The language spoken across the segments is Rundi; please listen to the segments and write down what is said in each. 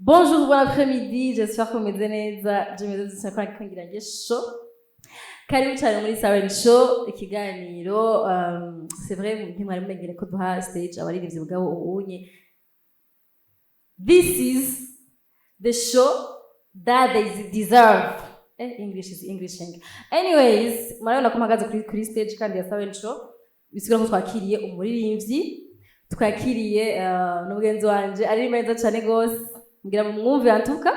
Bonjour, bon après-midi, j'espère ko mumeze neza. Je meze neza ko ngira nge show. Karibu cyane muri Siren Show, ikiganiro c'est vrai ntimwari mumenyere ko duha stage abaririmbyi, mugabo ubunye this is the show that they deserve. English is Englishing. Anyways, murabona ko mpagaze kuri stage kandi ya Siren Show, bisigura ko twakiriye umuririmbyi, twakiriye n'umugenzi wanje ari meza cyane gose, ngira mu mwumve antuka.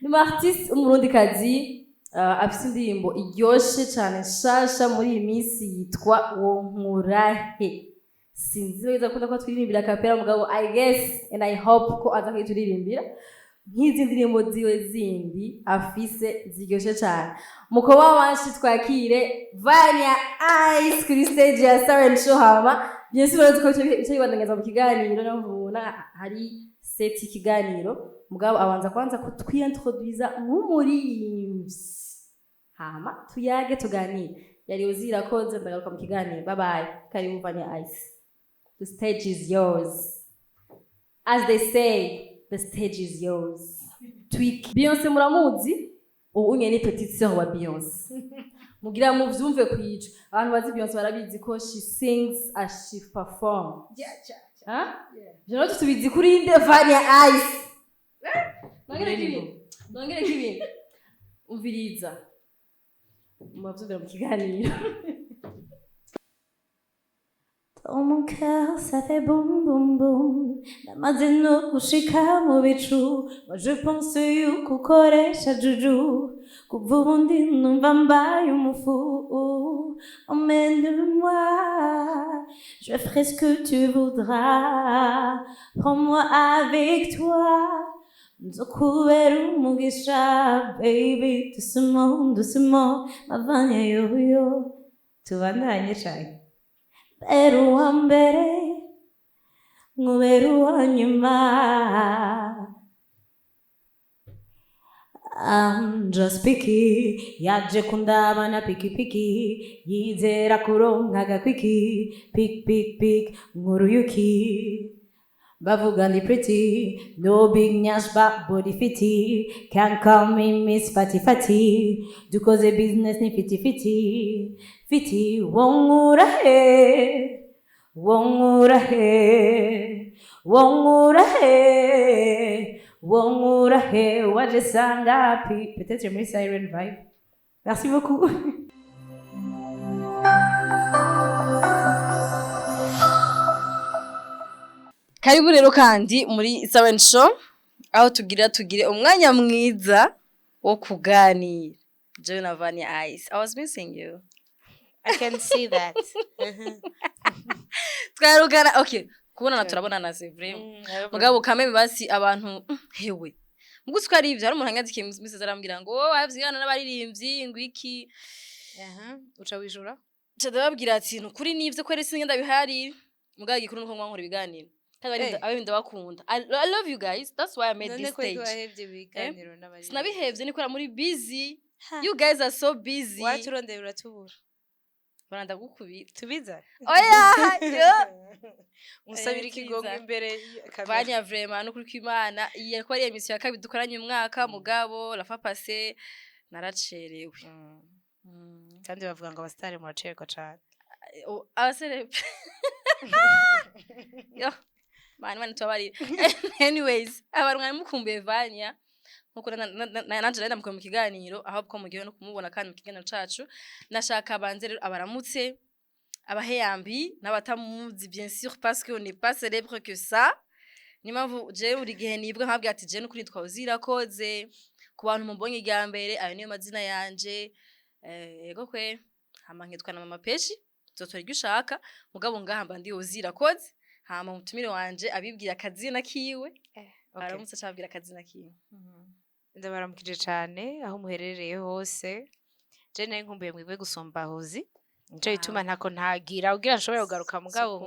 Ni umu artiste w'umurundikazi, afise indirimbo iryoshe cyane nshasha muri iyi minsi yitwa Wonkurahe. Sinzi neza ko ko twiririmbira a cappella, mugabo I guess and I hope ko aza kuyituririmbira nk'izi ndirimbo ziwe zindi afise ziryoshe cyane. Mukoba wanshi twakire Vania Ice kuri stage ya Siren Show. Hama bien sûr urazi ko bica bibandanyeza mu kiganiro, niyo mubona hari set ikiganiro, mugabo abanza kwanza kutwintroduiza nk'umuririmbyi, hama tuyage, tuganire. Yari uzira koze, ndagaruka mu kiganiro. Bye bye, karibu Vania Ice, the stage is yours. As they say, the stage is yours. Tweak Beyonce muramuzi, ubu unye ni petite sœur wa Beyonce, mugira muvyumve kwica. Abantu bazi Beyonce barabizi ko she sings as she perform. Ha? Ivyo navyo tubizi kuri nde? Vania Ice. Nongere kibindi, nongere kibindi, umviriza, mubavyumvira mu kiganiro. Dans mon cœur, ça fait boum boum boum. Namaze no gushika mu bicu. Moi je pense yuko ukoresha juju. Kuva ubundi numva mbaye umufu. Emmène-moi, je ferai ce que tu voudras. Prends-moi avec toi. Nzokubera umugisha, baby, doucement, doucement, mavanya yoyo. Tubandanye cane. Bera uwa mbere, nkubera uwa nyuma. I'm just picky, yaje kundaba na pikipiki, yizera kuronka agakwiki, pik pik pik, nk'uruyuki. Bavuga ndi pretty, no big nyash but body fitty, can call me Miss Fati Fati, dukoze business ni fiti fiti, fiti, wonkura he, wonkura he, wonkura he, wonkura he, waje sangapi, peut-être muri Siren Vibe. Merci beaucoup. Karibu rero kandi muri Siren Show, aho tugira tugire umwanya mwiza wo kuganira jewe na Vania Ice. I was missing you. I can see that. Twarugana, okay, kubonana turabonana, c'est vrai, mugabo kameme basi abantu hewe muguzi ko ari ivyo, hari umuntu anyandikiye message arambwira ngo wowe wavyigana n'abaririmbyi ngo iki. Aha, uca wijura? Nca ndababwira ati nukuri nivyo ko rero singe ndabihari, mugabo igikuru nuko nkora ibiganiro kandi abaririmbyi ndabakunda. I love you guys, that's why I made None this ko stage. wahevye ibiganiro n'abaririmbyi? Sinabihevye, nikora muri busy. Ha. You guys are so busy. Waturondeye uratubura. Bana ndagukubita. Tubiza? Oya yo. Musabira Eh, ikigongo tubiza. imbere ya kamera. Vanya, vraiment nukuri kw'Imana, iyi yariko ari émission ya kabiri dukoranye umwaka, mugabo la fois passée naracerewe. Kandi bavuga ngo abasitari muracerwa cane. Oh, abasere yo bana bana tubabarire. Anyways, abantu mwari mukumbuye Vanya nkuko nanje nari ndamukuye mu kiganiro, ahubwo mugihe no kumubona kandi mu kiganiro cacu, nashaka banze rero abaramutse abaheyambi n'abatamuzi, bien sûr, parce que on n'est pas célèbre que ça. Niyo mpamvu jewe buri gihe nibwa nkabwira ati jewe nukuri nitwa Uzirakoze. Ku bantu mubonye irya mbere, ayo niyo mazina yanje. Yego kwe, hama nkitwa na Mama Peshi, uzotora iryo ushaka, mugabo ngaha mba ndi Uzirakoze. Hama umutumire wanje abibwira akazina kiwe. Aramutse acabwira akazina kiwe. Ndabaramukije cane aho muherereye hose. Je nari nkumbuye mwebwe gusumba Hozi, nico gituma ntako ntagira kugira nshobore kugaruka, mugabo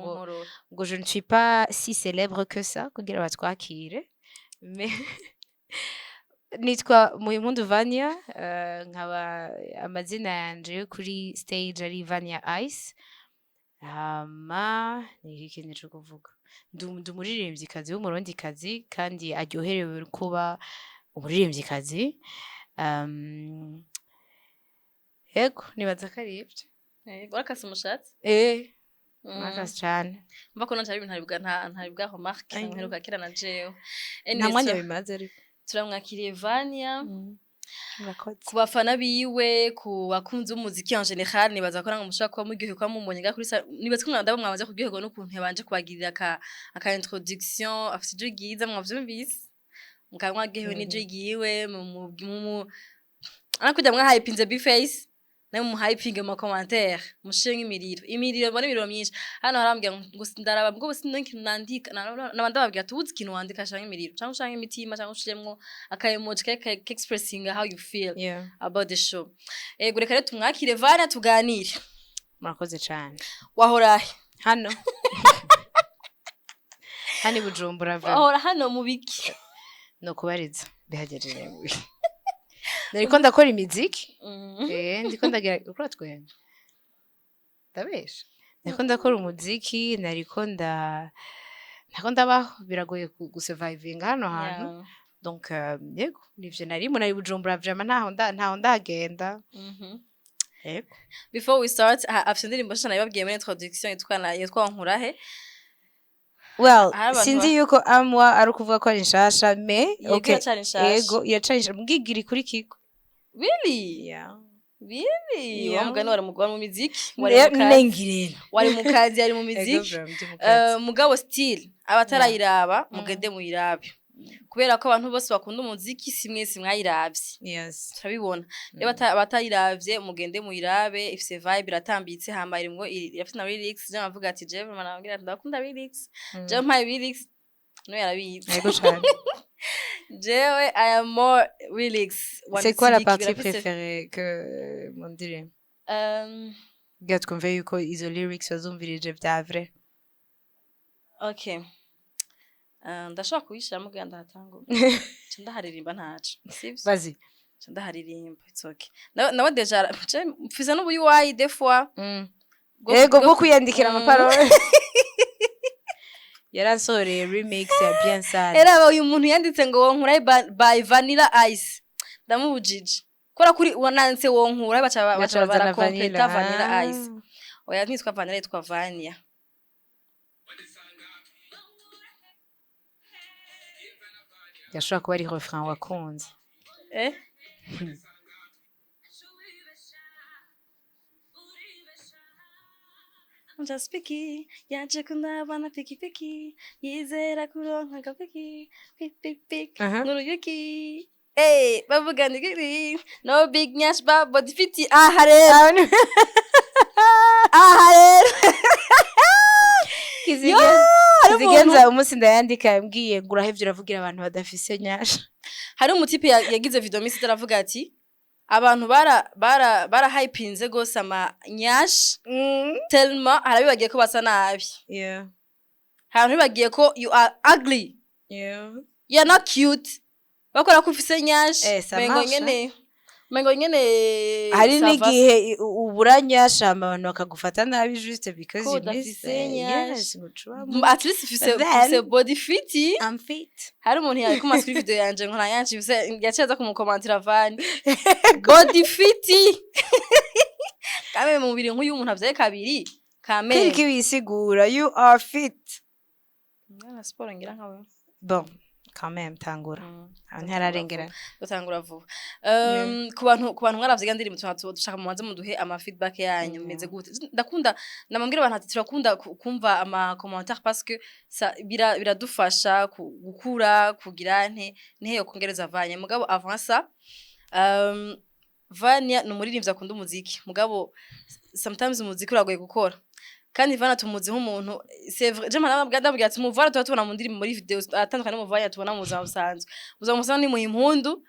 ngo je ne suis pas si célèbre que ça kugira batwakire. Mais nitwa Muhimpundu Vania, nkaba amazina yanje yo kuri stage ari Vania Ice. Hama ni iki kindi co kuvuga? Ndi umuririmvyikazi w'Umurundikazi kandi aryoherewe kuba umuririmvyikazi. Yego, nibaza ko ari ivyo. Yego, urakase umushatsi? Eh, nakase cane. Mva ko nanje hari ibintu ntari bwa remarque. I know. Mperuka kera na jewe. Nta Anyways, mwanya bimaze ariko. Turamwakiriye Vania. Murakoze. Ku bafana biwe, ku bakunzi b'umuziki en général, nibaza ko namwe mushobora kuba muryohewe kuba mumubonye ngaha kuri nibaza ko mwanda mwamaze kuryoherwa n'ukuntu yabanje kubagirira aka introduction. Afite ijwi ryiza, mwavyumvise, mukaba mwaryohewe n'ijwi ryiwe. Anakujya mwahayipinze Bface, nawe muhayipinge mu ma commentaire, mushire nk'imiriro, imiriro, mbona imiriro myinshi hano. Harambwira ngo ndaraba bwo sinzi ikintu nandika, naba ndababwira ati ubuze ikintu wandika, shanga imiriro cyangwa ushanga imitima cyangwa ushiremwo aka emoji ka expressing how you feel about the show. Ego, reka rero tumwakire Vana, tuganire. Murakoze cane. Wahora he? Hano i Bujumbura vraiment. Wahora hano mu biki? No kubariza bihagejeje, nariko ndakora imiziki. Eh, ndiko ndagira ukora twenda ndabesha, nariko ndakora umuziki, nariko ndabaho. Biragoye gusurvivinga hano hantu. Donc yego, nivyo narimo, nari Bujumbura vraiment, ntaho ndagenda. Yego. Before we start, afite indirimbo nshya nabibabwiye muri introduction, yitwa Nkurahe. Well, Hari abantu sinzi yuko amwa ari ukuvuga ko ari nshasha, me Yego, okay. iracari nshasha. Yego, iracari nshasha, mbwigira kuri kiko. Really? Yeah. Really? Yeah. Wa mugani wari mu miziki, wari mu kazi. Nengirena. Wari mu kazi, yari mu miziki. Mugabo still abatarayiraba, mugende muyirabe, kubera ko abantu bose bakunda umuziki si mwese mwayiravye. Turabibona rero, abatayiravye mugende muyirabe. Ifise vibe, iratambitse, hama irimwo, irafise na lyrics. Je navuga ati jewe mama nabwira ati ndakunda lyrics. Jewe mpaye lyrics no yarabizi. Yego cane. Jewe I am more lyrics. C'est quoi la partie préférée que mu ndirimbo? Kugira twumve yuko izo lyrics wazumvirije vya vrai. Okay. Ndashobora kuyishiramo kugira ndahatangura, nca ndaharirimba, ntaco sivyo? Vas-y. Nca ndaharirimba, it's okay. Nawe déjà je mfise n'ubu UI des fois Yego, bwo kwiyandikira amaparole. Yaransohoreye remix ya Bien Sana. Era uyu muntu yanditse ngo "Wonkura" by Vanilla Ice, ndamubujije kubera kuri wananditse "Wonkura", baca barakompleta Vanilla Ice. Oya, ntitwa Vanilla, yitwa Vania. Yashobora kuba ari refrain wakunze. Eh. I'm just picky, yaje kundabana piki piki, yizera kuronka agapiki, pik pik pik, n'uruyuki. Eh, bavuga ni no big nyash ba body fit. Aha rero. Aha rero. Kizigenza umunsi ndayandika yambwiye ngo urahevye uravugira abantu badafise nyasha. Hari umutipe yagize video misi aravuga ati abantu bara hypinze gose ama nyash tellement harabibagiye ko basa nabi. Hari bibagiye ko you are ugly. You are not cute. Bakora ko ufise nyash. Eh, ça Mengo marche. Mengo nyene Hari ça va. n'igihe ubura nyasha hama abantu bakagufata nabi juste because Ko you miss udafise nyash. Yes, ngo At least ufise Then- ufise body fit. I'm fit. Hari umuntu yari kuri video yanje ngo nta ufise, yaciye aza kumukomantira vani body fit kame mu mubiri nk'uyu umuntu avyaye kabiri kame. Kiriki wisigura, you are fit. Mwana siporo ngira nkawe. Bon, quand même tangura. Aho ntararengerana. Dutangura vuba. Ku bantu mwaravye ndirimbo, dushaka mubanze muduhe ama feedback yanyu. Meze gute? Ndakunda namambwira abantu ati turakunda kumva ama commentaire parce que ça biradufasha gukura, kugira nte nte yo kongereza Vanya. Mugabo avant ça, Vanya ni umuririmbyi akunda umuziki, mugabo sometimes umuziki uragoye gukora, kandi Vanya tumuzi nk'umuntu, c'est vrai, je ndababwira ati muvana tuba tubona mu ndirimbo, muri video, atandukanye n'umuvanya tubona mu buzima busanzwe. Mu buzima busanzwe ni mu impundu,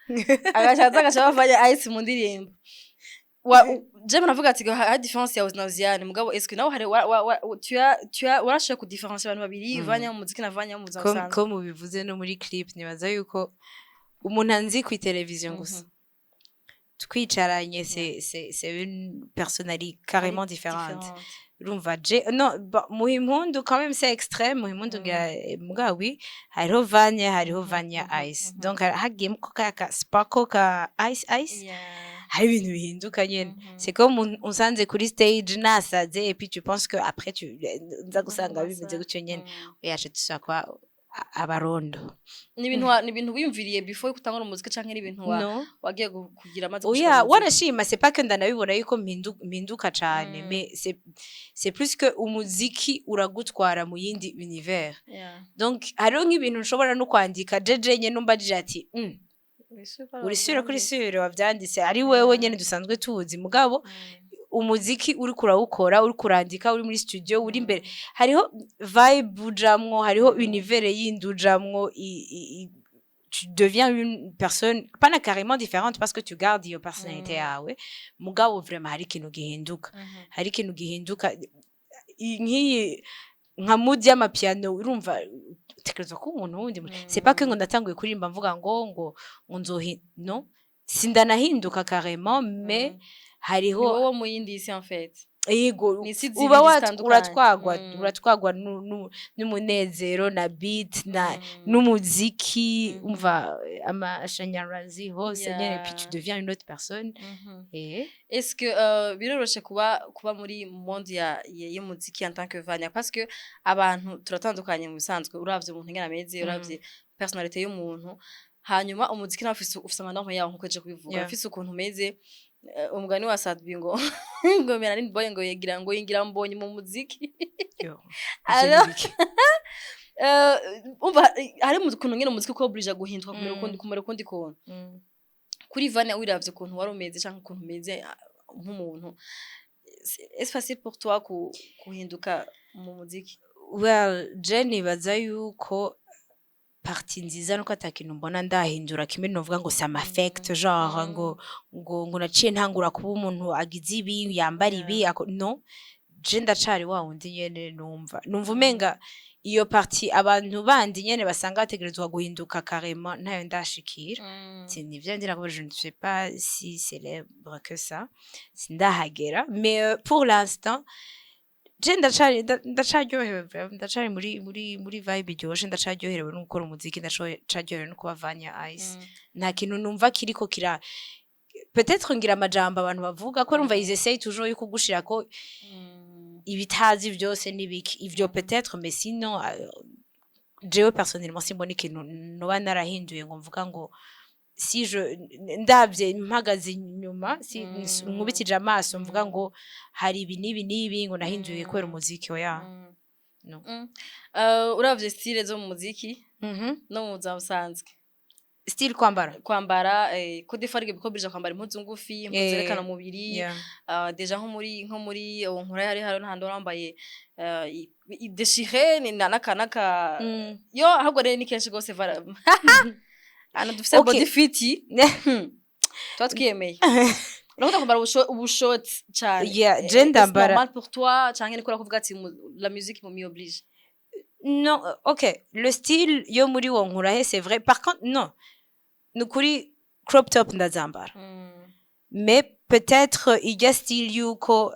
agaca aza agaca bavanya ice mu ndirimbo. Je navuga ati hari différence ya na Viviane, mugabo est-ce que nawe hari wa, wa, wa, tu as warashoboye ku différencier abantu babiri, Vanya mu muziki na Vanya mu buzima busanzwe? Ko mubivuze no muri clip, nibaza yuko umuntu anzi ku televiziyo gusa, twicaranye, c'est une personnalité carrément différente. Urumva je no Muhimpundu quand même, c'est extrême. Muhimpundu ngira muga oui, hariho Vanya, hariho Vanya Ice. Donc hagiyemo ko ka sparkle ka ice ice, hari ibintu bihinduka nyene. C'est comme unsanze kuri stage nasaze et puis tu penses que après tu nza gusanga bimeze gutyo nyene. Oya, dusubira kuba abarondo. Ni ibintu wiyumviriye before yuko utangura umuziki canke ni ibintu No. wagiye kugira amaze Oya, wanashima, c'est pas que ndanabibona yuko mpinduka cane, Mm. mais c'est plus que umuziki uragutwara mu yindi univers. Donc hariho nk'ibintu nshobora no kwandika jeje nyene, umbajije ati uri sûre kuri sûre wavyanditse ari wewe nyene dusanzwe tuzi?" Mugabo umuziki uriko urawukora, uriko urandika, uri muri studio, uri imbere, hariho vibe ujamwo, hariho univers yindi ujamwo, tu deviens une personne pas na carrément différente parce que tu gardes iyo personnalité yawe, mugabo vraiment hari ikintu gihinduka, hari ikintu gihinduka. Nk'iyi nka mood y'amapiano, urumva utekerezwa ko umuntu wundi. C'est pas que ngo ndatanguye kuririmba mvuga ngo nzohi, no sindanahinduka carrément, mais hariho Ni wowe mu yindi isi en fait. Yego. Ni isi zibiri Uba zitandukanye. uratwagwa, uratwagwa n'umunezero na beat na n'umuziki. Umva amashanyarazi hose nyene, puis tu deviens une autre personne. Est-ce que biroroshe kuba muri monde ya y'umuziki en tant que Vanya? Parce que abantu turatandukanye mu bisanzwe, uravye umuntu ingene ameze, uravye personnalité y'umuntu, hanyuma umuziki nawe ufise amanorme yawo nkuko eje kubivuga, ufise ukuntu umeze. Umugani wa Sadbi ngo Melanin Boy ngo yegira ngo yingira mbonye mu muziki. Yo, Alors, ivyo ni biki? Umva hari mu kuntu nyene umuziki uko obligé guhinduka kumera ukundi, kumera ukundi kuntu. Kuri Vanya, wiravye ukuntu wari umeze canke ukuntu umeze nk'umuntu, est-ce facile pour toi kuhinduka mu muziki? Well, je nibaza yuko partie nziza nuko ata kintu mbona ndahindura kimwe novuga ngo ça m'affecte, genre ngo naciye ntangura kuba umuntu agize ibi, yambara ibi, no je ndacari wa wundi nyene. Numva umenga iyo partie abantu bandi nyene basanga bategerezwa guhinduka carrément, ntayo ndashikira. Nivyo ndira ko je ne suis pas si célèbre que ça, sindahagera, mais pour l'instant je ndacaryohewe vraiment, ndacari muri vibe iryoshe, ndacaryoherewe no gukora umuziki, ndacaryoherewe no kuba Vanya Ice. Nta kintu numva kiriko kira, peut-être ngira amajambo abantu bavuga ko numva ils essayent toujours yo kugushirako ibitazi vyose n'ibiki ivyo peut-être, mais sinon jewe personnellement simbona ikintu noba narahinduye ngo mvuga ngo si je ndavye mpagaze inyuma, si nkubitije amaso mvuga ngo hari ibi n'ibi n'ibi ngo nahinduye kubera umuziki, oya. No. Uravye style zo mu muziki no mu buzima busanzwe? Style kwambara? Kwambara, ko des fois ko obligé kwambara impuzu ngufi, impuzu zerekana umubiri. Déjà nko muri uwo nkura hari n'ahandi wari wambaye déchiré ni naka naka. Yo ahubwo rero ni kenshi gose ahantu dufise body fit tuba twiyemeye, urakunda kwambara ubushoti cane. Yeah, je est-ce normal pour toi canke niko urakuvuga ati la musique m'y oblige? Non, ok, le style yo muri wo nkurahe, c'est vrai. Par contre, non, nukuri crop top ndazambara, mais peut-être irya style yuko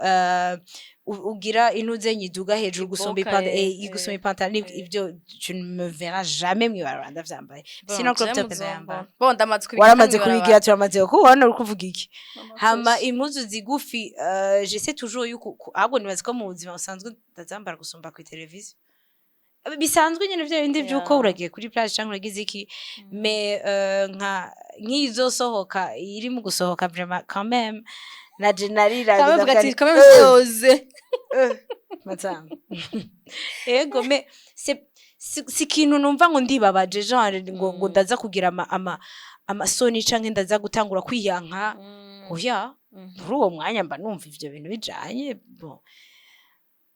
ugira intuze nyiduga hejuru gusumba Iboka, ipantaro, gusumba ipantaro, ivyo tu ne me verras jamais mw'ibarabara ndavyambaye. Sinon crop top ndayambara. Bon, ndamaze kubigira. Waramaze mw'ibarabara. kubigira, turamaze kubona uri kuvuga iki. Hama Mama. Impuzu zigufi, j'essaie toujours yuko ahubwo nibaza ko mu buzima busanzwe ndazambara gusumba kuri televiziyo bisanzwe nyene, vya bindi vy'uko uragiye kuri plage canke uragize iki, mais nka nk'izosohoka iri mu gusohoka, vraiment quand même naje narira. Quand même uvuga ati quand même j'ose. Matanga ego, mais c'est si ikintu numva ngo ndibabaje, genre ngo ndaza kugira ama amasoni canke ndaza gutangura kwiyanka, oya. Muri uwo mwanya mba numva ivyo bintu bijanye. Bon,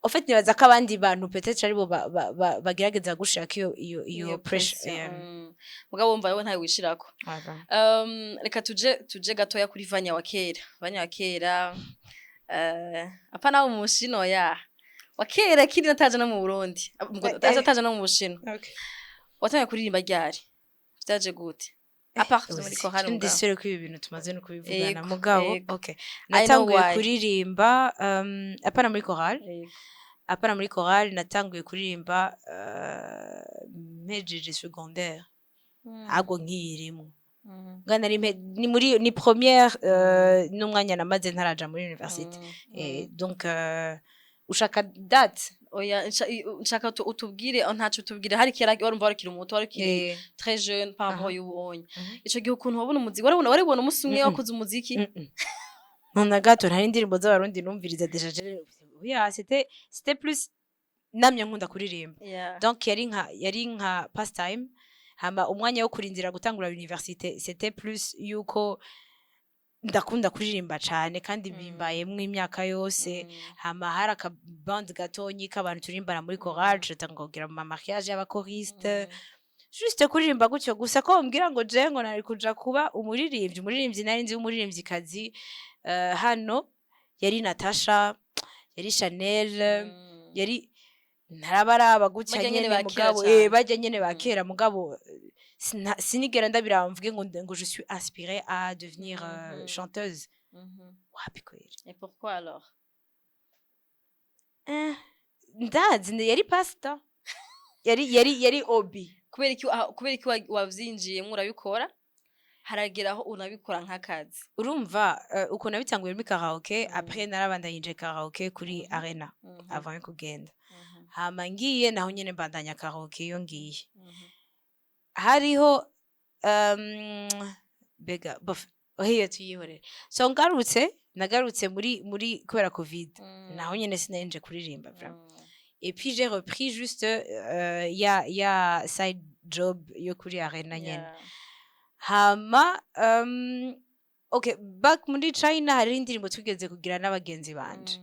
en fait nibaza ko abandi bantu peut-être aribo bagerageza gushaka iyo pressure. Mugabo wumva wowe ntawe wishirako. Voilà. Reka tuje gatoya kuri Vanya wa kera, Vanya wa kera, apana wo mu Bushino ya wa kera kiri nataje no mu Burundi. Ataje no mu Bushinwa. Watangiye kuririmba ryari? Vyaje gute? À part muri chorale mugabo. Ndisubire ko ibi bintu tumaze no kubivugana. Ego, Mugabo ego. okay, I know natanguye why. kuririmba apana muri chorale. Ego. Apana muri chorale, natanguye kuririmba mpejeje secondaire, ahubwo nkiyirimwo. Nga nari ni muri ni première n'umwanya namaze ntaraja muri université. Donc ushaka date? Oya, nshaka utubwire, oh, ntaco utubwire, hari kera warumva warukiri umuto, warukiri très jeune par rapport y'ubonye. Ico gihe ukuntu wabona umuziki, warabona umunsi umwe wakoze umuziki? Non, na gato. Ntari indirimbo z'Abarundi numviriza déjà. Oya, c'était plus namye nkunda kuririmba. Donc yari nka pastime. Hama umwanya wo kurindira gutangura université, c'était plus yuko ndakunda kuririmba cane kandi bimbayemwo imyaka yose. Hama hari akabande gatonyi k'abantu turirimbana muri chorale, tugatangura kugira mu mariage y'aba choristes, juste kuririmba gutyo gusa. Ko bambwira ngo je ngo nari kuja kuba umuririmbyi, nari nzi w'umuririmvyikazi hano yari Natasha, yari Chanel, yari ntarabaraba gutya Barya nyene nyene. ba kera Mugabo cane. Barya nyene ba kera. Mugabo sinigera ndabiraba mvuge ngo je suis inspirée à devenir chanteuse. Wapi kweri. Et pourquoi alors? Ndazi yari pastor, yari hobby. Kubera iki wavyinjiyemwo urabikora, haragera aho unabikora nk'akazi? Urumva ukuntu nabitanguye muri karaoke, après narabandanyije karaoke kuri Arena avant yo kugenda. Hama ngiye naho nyene mbandanya karaoke. Iyo ngiye hariho bega bof ohiye tuyihorere. So ngarutse, nagarutse muri kubera COVID, naho nyene sinari kuririmba vraiment. Et puis j'ai repris juste ya side job yo kuri Arena nyene. Hama okay, back muri China hari indirimbo twigeze kugira n'abagenzi banje.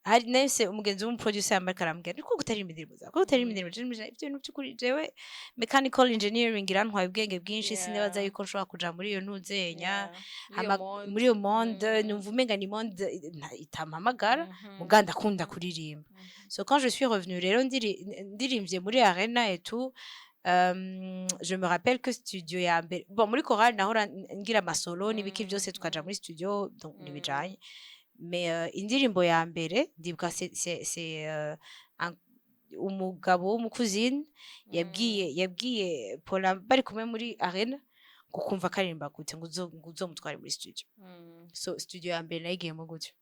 Hari nahise umugenzi w'umu producer yambaye arambwira, "Niko kutaririmba indirimbo zawe, ko utaririmba indirimbo?" Jewe, ibyo bintu by'ukuri, jewe mechanical engineering irantwaye ubwenge bwinshi. Sinibaza yuko nshobora kuja muri iyo ntuzenya. Hama muri iyo monde numva umenga ni monde itampamagara. Muga ndakunda kuririmba. So quand je suis revenue rero ndirimvye muri Arena et tout, je me rappelle que studio ya mbere, bon, muri chorale nahora ngira ama solo n'ibiki byose, tukaja muri studio, donc ntibijanye. Mais indirimbo ya mbere ndibuka c'est umugabo w'umu cousine yabwiye Paula bari kumwe muri Arena ngo kumva karirimba gute, ngo uzomutware muri studio. So studio ya mbere nayigiyemo gutyo.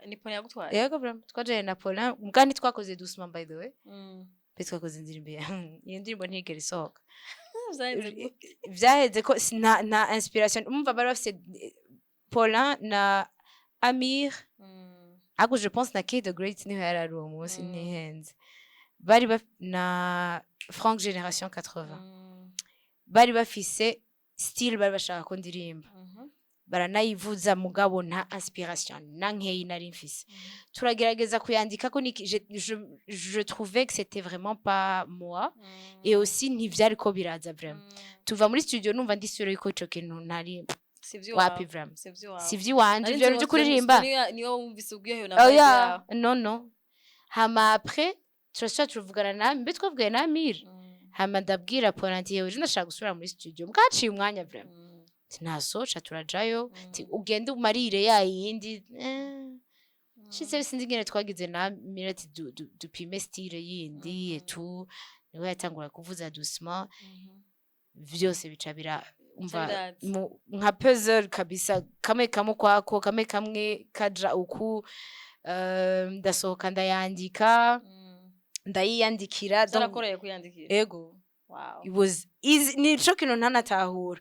Ni Paulin yagutwaye? Yego, vraiment, twajanye na Paulin. Muga ntitwakoze doucement, by the way. Pe twakoze indirimbo iyo ndirimbo ntigera isohoka. Vyagenze gute? Vyaheze ko nta inspiration. Umva, bari bafise Paulin na Amir, ahubwo je pense na Kay the Great niho yari ari uwo munsi. Ntihenze, bari na Frank Generation 80. Bari bafise style bari bashaka ko ndirimba, baranayivuza, mugabo nta inspiration na nkeyi nari mfise. Turagerageza kuyandika ko niki, je trouvais que c'était vraiment pas moi et aussi ntivyariko biraza vraiment. Tuva muri studio numva ndi sûre yuko ico kintu ntari Sivyo. wapi vraiment. Sivyo. Si ivy'iwanje ivyo bintu vyo kuririmba. Niyo wumvise ubwiyohewe na Oya. vibe yawe. Non. Hama après turasubira turavugana na mbe twavuganye na Amir. Hama ndabwira Paul nti: "Yewe, ejo ndashaka gusubira muri studio bwaciye umwanya vraiment." Ati: "Ntasoca turajayo." Ati: "Ugende umarire ya yindi." Shitse sinzi ingene twagize na Amir ati dupime style yindi et tout. Niwe yatangura kuvuza doucement, vyose bica bira umva biraza. Nka puzzle kabisa, kamwe kamwe ukwako, kamwe kamwe kaja uku. Ndasohoka ndayandika, ndayiyandikira. Vyarakoreye kuyandikira? Ego. Wow. It was easy, nico kintu ntanatahura.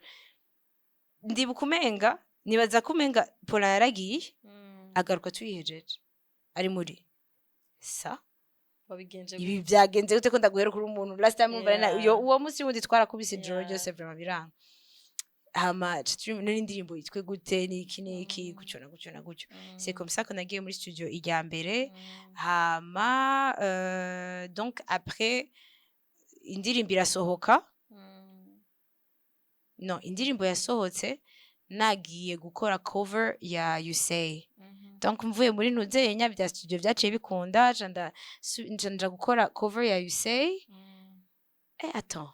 Ndibuka umenga, nibaza ko umenga Paula yaragiye agaruka tuyihejeje, ari muri sa Wabigenje ibi gute? Byagenze gute ko ndaguhera kuri umuntu last time? Umva Yeah. uwo munsi wundi twarakubise ijoro ryose vraiment biranga. Hama n'indirimbo yitwe gute, niki niki, gutyo na gutyo na gutyo. C'est comme ça qu'on agiye muri studio irya mbere. Hama donc après indirimbo irasohoka. No, indirimbo yasohotse nagiye gukora cover ya You Say. Donc mvuye muri ntuzenya bya studio byaciye bikunda, nca nja gukora cover ya You Say. Eh, attends,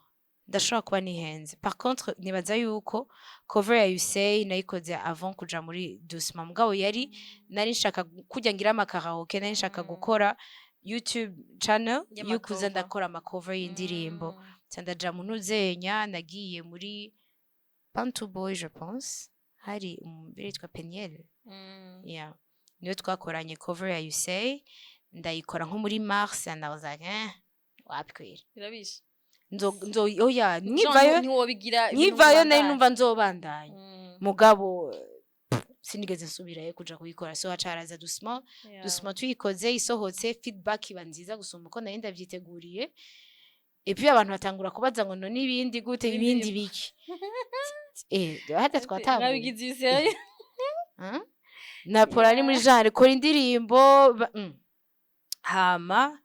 Ndashobora kuba nihenze. Par contre, nibaza yuko cover ya You Say nayikoze avant kuja muri Doucement, mugabo yari nari nshaka kujya ngira amakaraoke, nari nshaka gukora YouTube channel Y'ama yukuza cover. ndakora amacover y'indirimbo. Nca ndaja mu ntuzenya, nagiye muri Bantu Boy, je pense hari umubiri yitwa Peniel. Yeah, niyo twakoranye cover ya You Say, ndayikora nko muri mars and I was like, "Eh, wapi." Birabishe. Nzo oya, nkivayo Ntiwobigira ibintu nkivayo nari bibandanya. numva nzobandanya, mugabo sinigeze nsubirayo kuja kuyikora, so haca haraza Doucement. Doucement tuyikoze, isohotse, feedback iba nziza gusumba uko nari ndavyiteguriye, et puis abantu batangura kubaza ngo none ibindi gute? Ibindi Ibindi biki? Hata twatanguye. Mwabigize ibiseri. Hein? Na Paula ari muri genre kora indirimbo hama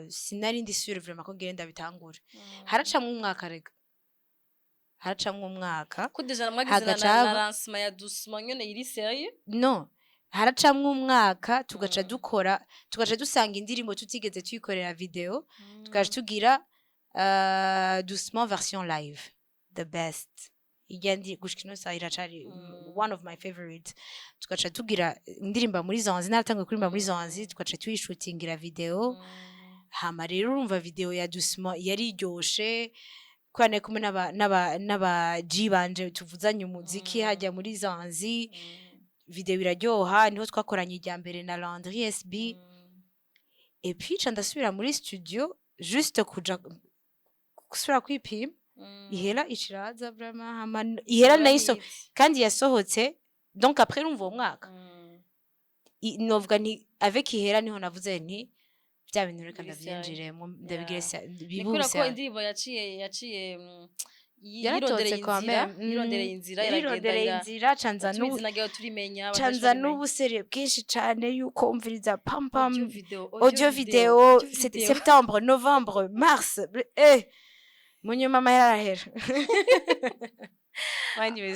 sinari ndi sûre vraiment ko ngire ndabitangura. Haracamwo umwaka rega, haracamwo umwaka. Ko déjà mwagize Hagaca na lancement ya Doucement nyene iri sérieux. No, haracamwo umwaka, tugaca dukora, tugaca dusanga indirimbo tutigeze tuyikorera video, tugaca tugira Doucement version live, the best. Ijya ndi gushika ino saha iracari one of my favorite. Tugaca tugira indirimba muri Zanzi, naratanguye kuririmba muri Zanzi, tugaca tuyishutingira video. Hama rero urumva video ya Doucement yari iryoshe kubera nari kumwe n'aba G banje tuvuzanye umuziki hajya muri Zanzi. Video iraryoha, niho twakoranye ijya mbere na Landry SB. Et puis ca ndasubira muri studio juste kuja gusubira kwipima. Ihera iciraza vraiment, hama ihera nayiso kandi yasohotse. Donc après, urumva uwo mwaka novuga nti avec ihera niho navuze nti bya bintu reka Biri ndavyinjiremo, ndabigire Ni kubera ko bibuse. indirimbo yaciye Yaratorotse yirondereye quand inzira, même. yirondereye inzira, iragenda. Yirondereye inzira, canza tubizi nagiye turimenya abantu canza benshi babimenya. N'ubuseriye bwinshi cane yuko umviriza pam pam. Audio video, audio video, audio c'était video. Septembre, novembre, mars, mu nyuma amahera arahera.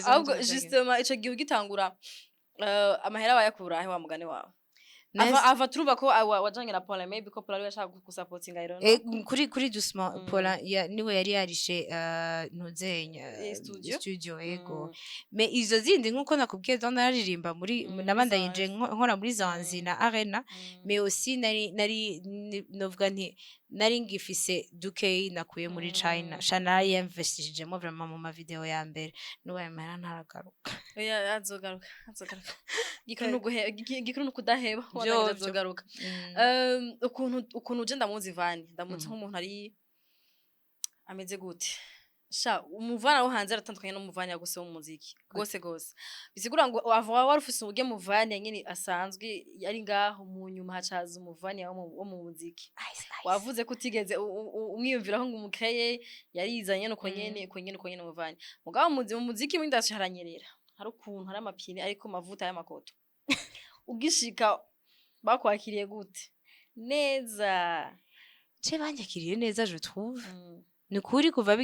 Ahubwo justement ico gihe ugitangura, amahera wayakura he wa mugani wawe? Ava turumva ko wajanye na Paula, maybe ko Paula ariwe yashaka gusapotinga, I don't know. Kuri Doucement, Paula niwe yari yarishe ntuzenya Studio? Studio, ego. Mais izo zindi, nkuko nakubwiye, zo nararirimba muri nabandanyije Zanzi. nkora muri Zanzi na Arena, mais aussi nari novuga nti nari ngifise dukeyi nakuye muri China. Sha narayinvestishijemo vraiment mu mavideo ya mbere, n'ubu ayo mahera ntaragaruka. Oya, azogaruka, azogaruka. Gikuru gikuru nukudaheba. Vyo, Wandangije, vyo. azogaruka. Ukuntu uje ndamuzi Vani, ndamuzi nk'umuntu ari ameze gute? Sha umuvana wo hanze aratandukanye n'umuvani gose wo mu muziki gose gose. Bisigura ngo ava wari ufise uburyo muvani nyene asanzwe yari ngaho, mu nyuma hacaza umuvani wo mu muziki. Wavuze ko utigeze umwiyumviraho ngo umukeye, yarizanye nuko nyene, uko nyene, uko nyene umuvani. Mugabo mu muziki muri industry haranyerera, hari ukuntu hari amapine ariko mavuta y'amakoto. Ugishika bakwakiriye gute? Neza? Ce banyakiriye neza, je trouve. Ni ukuri, kuva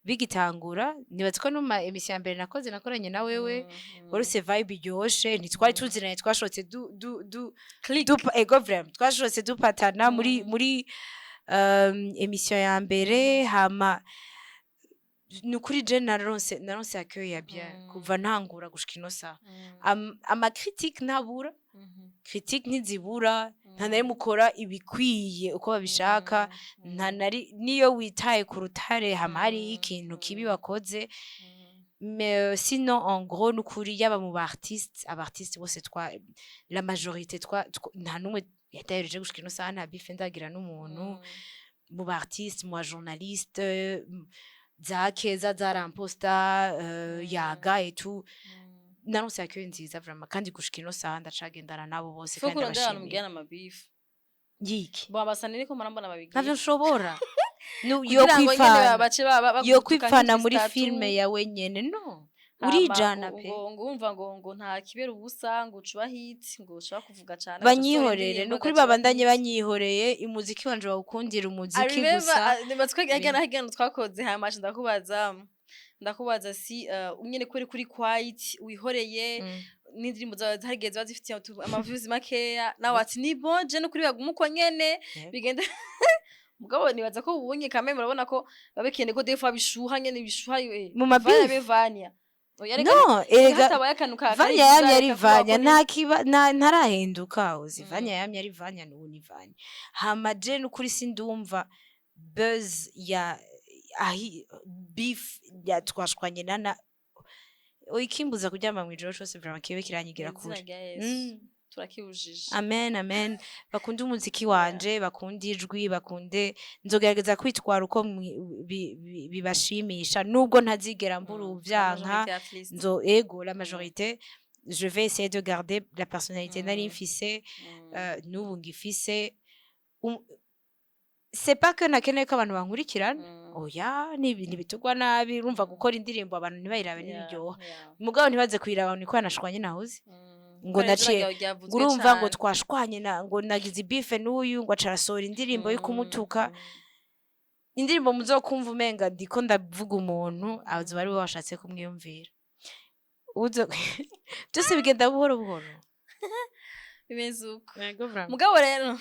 bigitangura, nibaza ko no mu ma émission ya mbere nakoze nakoranye na wewe, wari ufise vibe iryoshe. Ntitwari tuzinanye, twashotse du du du Click. Ego, vraiment twashotse dupatana muri muri émission ya mbere. Hama ni ukuri je naronse accueil ya bien kuva ntangura gushika ino saha. Ama critique ntabura, critique ntizibura, nta nari mukora ibikwiye uko babishaka, nta nari niyo witaye ku rutare hama hariho ikintu kibi wakoze. Mais sinon, en gros, nukuri yaba mu ba artiste, aba artiste bose twa la majorité nta numwe yatayereje gushika ino saha, nta beef ndagira n'umuntu mu ba artiste, mu ba journaliste, za Keza zaramposta, Yaga et tout. Naronse accueil nziza vraiment, kandi gushika ino saha ndacagendana nabo bose Faut kandi kurondera abantu ndabashimiye. mugirana amabifu. Yiki? Bo abasani niko mpora babigira. Ntavyo nshobora. Yo Kugira ngo nyene kwipfana bace yo bagutuka kwipfana muri nk'istatu. filme yawe nyene, no Hama urijana pe. Ngo wumva ngo nta kibera ubusa, ngo ucuba hit, ngo ushobora kuvuga cane. Banyihorere, nukuri babandanye banyihoreye, umuziki wanje bawukundira umuziki gusa. Nibatwe hagana twakoze, hama ndakubaza si nyene kuri kuri quiet wihoreye, n'indirimbo zawe harigihe ziba zifitiye ama views makeya, nawe ati ni bon, je no kuri baguma uko nyene. Bigenda Mugabo nibaza ko ubunye kame murabona ko babikeneye ko des fois bishuha nyene, bishuha. Mu ma Vanya beef? Be Vanya. Oya, reka. No, erega hatabaye akantu ka Vanya yamye ari kavuga ko Vanya, nta kiba ntarahinduka. Uzi, Vanya yamye ari Vanya, n'ubu ni Vanya. Hama je n'ukuri sindumva buzz ya ahi beef ya twashwanye nana ikimbuza kuryama mw'ijoro cose, vraiment kibe kiranyigira Mw'izina kure. rya Yesu. Turakibujije. Amen, amen. Bakunde umuziki wanje, bakunde ijwi, bakunde. Nzogerageza kwitwara uko bibashimisha, nubwo ntazigera mbura uvyanka. Majorité at least. Nzo ego, la majorité, je vais essayer de garder la personnalité nari mfise, n'ubu ngifise. C'est pas que nakeneye ko abantu bankurikirana. Oya, ntibitugwa nabi. Urumva, gukora indirimbo abantu ntibayirabe ntibiryoha. Mugabo ntibaze kuyiraba niko yanashwanye nahuze ngo Kubera izina naciye ryawe ryavuzwe ngo urumva ngo cane. Twashwanye na ngo nagize beef n'uyu, ngo aca arasohora indirimbo yo kumutuka. Indirimbo muzokumva umenga ndiko ndavuga umuntu, azoba ari we washatse kumwiyumvira. Byose bigenda buhoro buhoro. Bimeze uko. Yego, vraiment. Mugabo rero,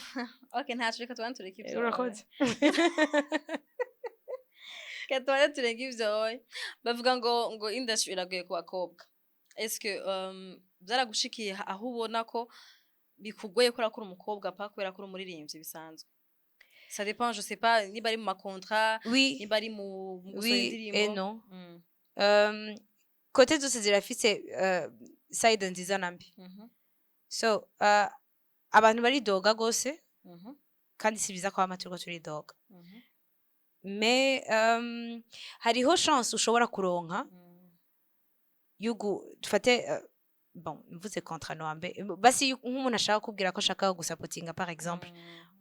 okay, ntaco, reka tubane tureke ivyo. Urakoze. Reka tubane tureke ivyo. Bavuga ngo industry iragoye ku bakobwa. Est-ce que byaragushikiye aho ubona ko bikugoye kubera ko uri umukobwa, pa kubera ko uri umuririmbyi bisanzwe? Ça dépend, je sais pas niba ari mu ma contrat, Oui. niba ari mu gusohora Oui indirimbo. Et non. Côté zose zirafise side nziza na mbi. So abantu baridoga gose, kandi si byiza ko hama turiko turidoga. Mais hariho chance ushobora kuronka yugu dufate, bon, mvuze contrat noambe basi, nk'umuntu ashaka kubwira ko ashaka gusapotinga, par exemple,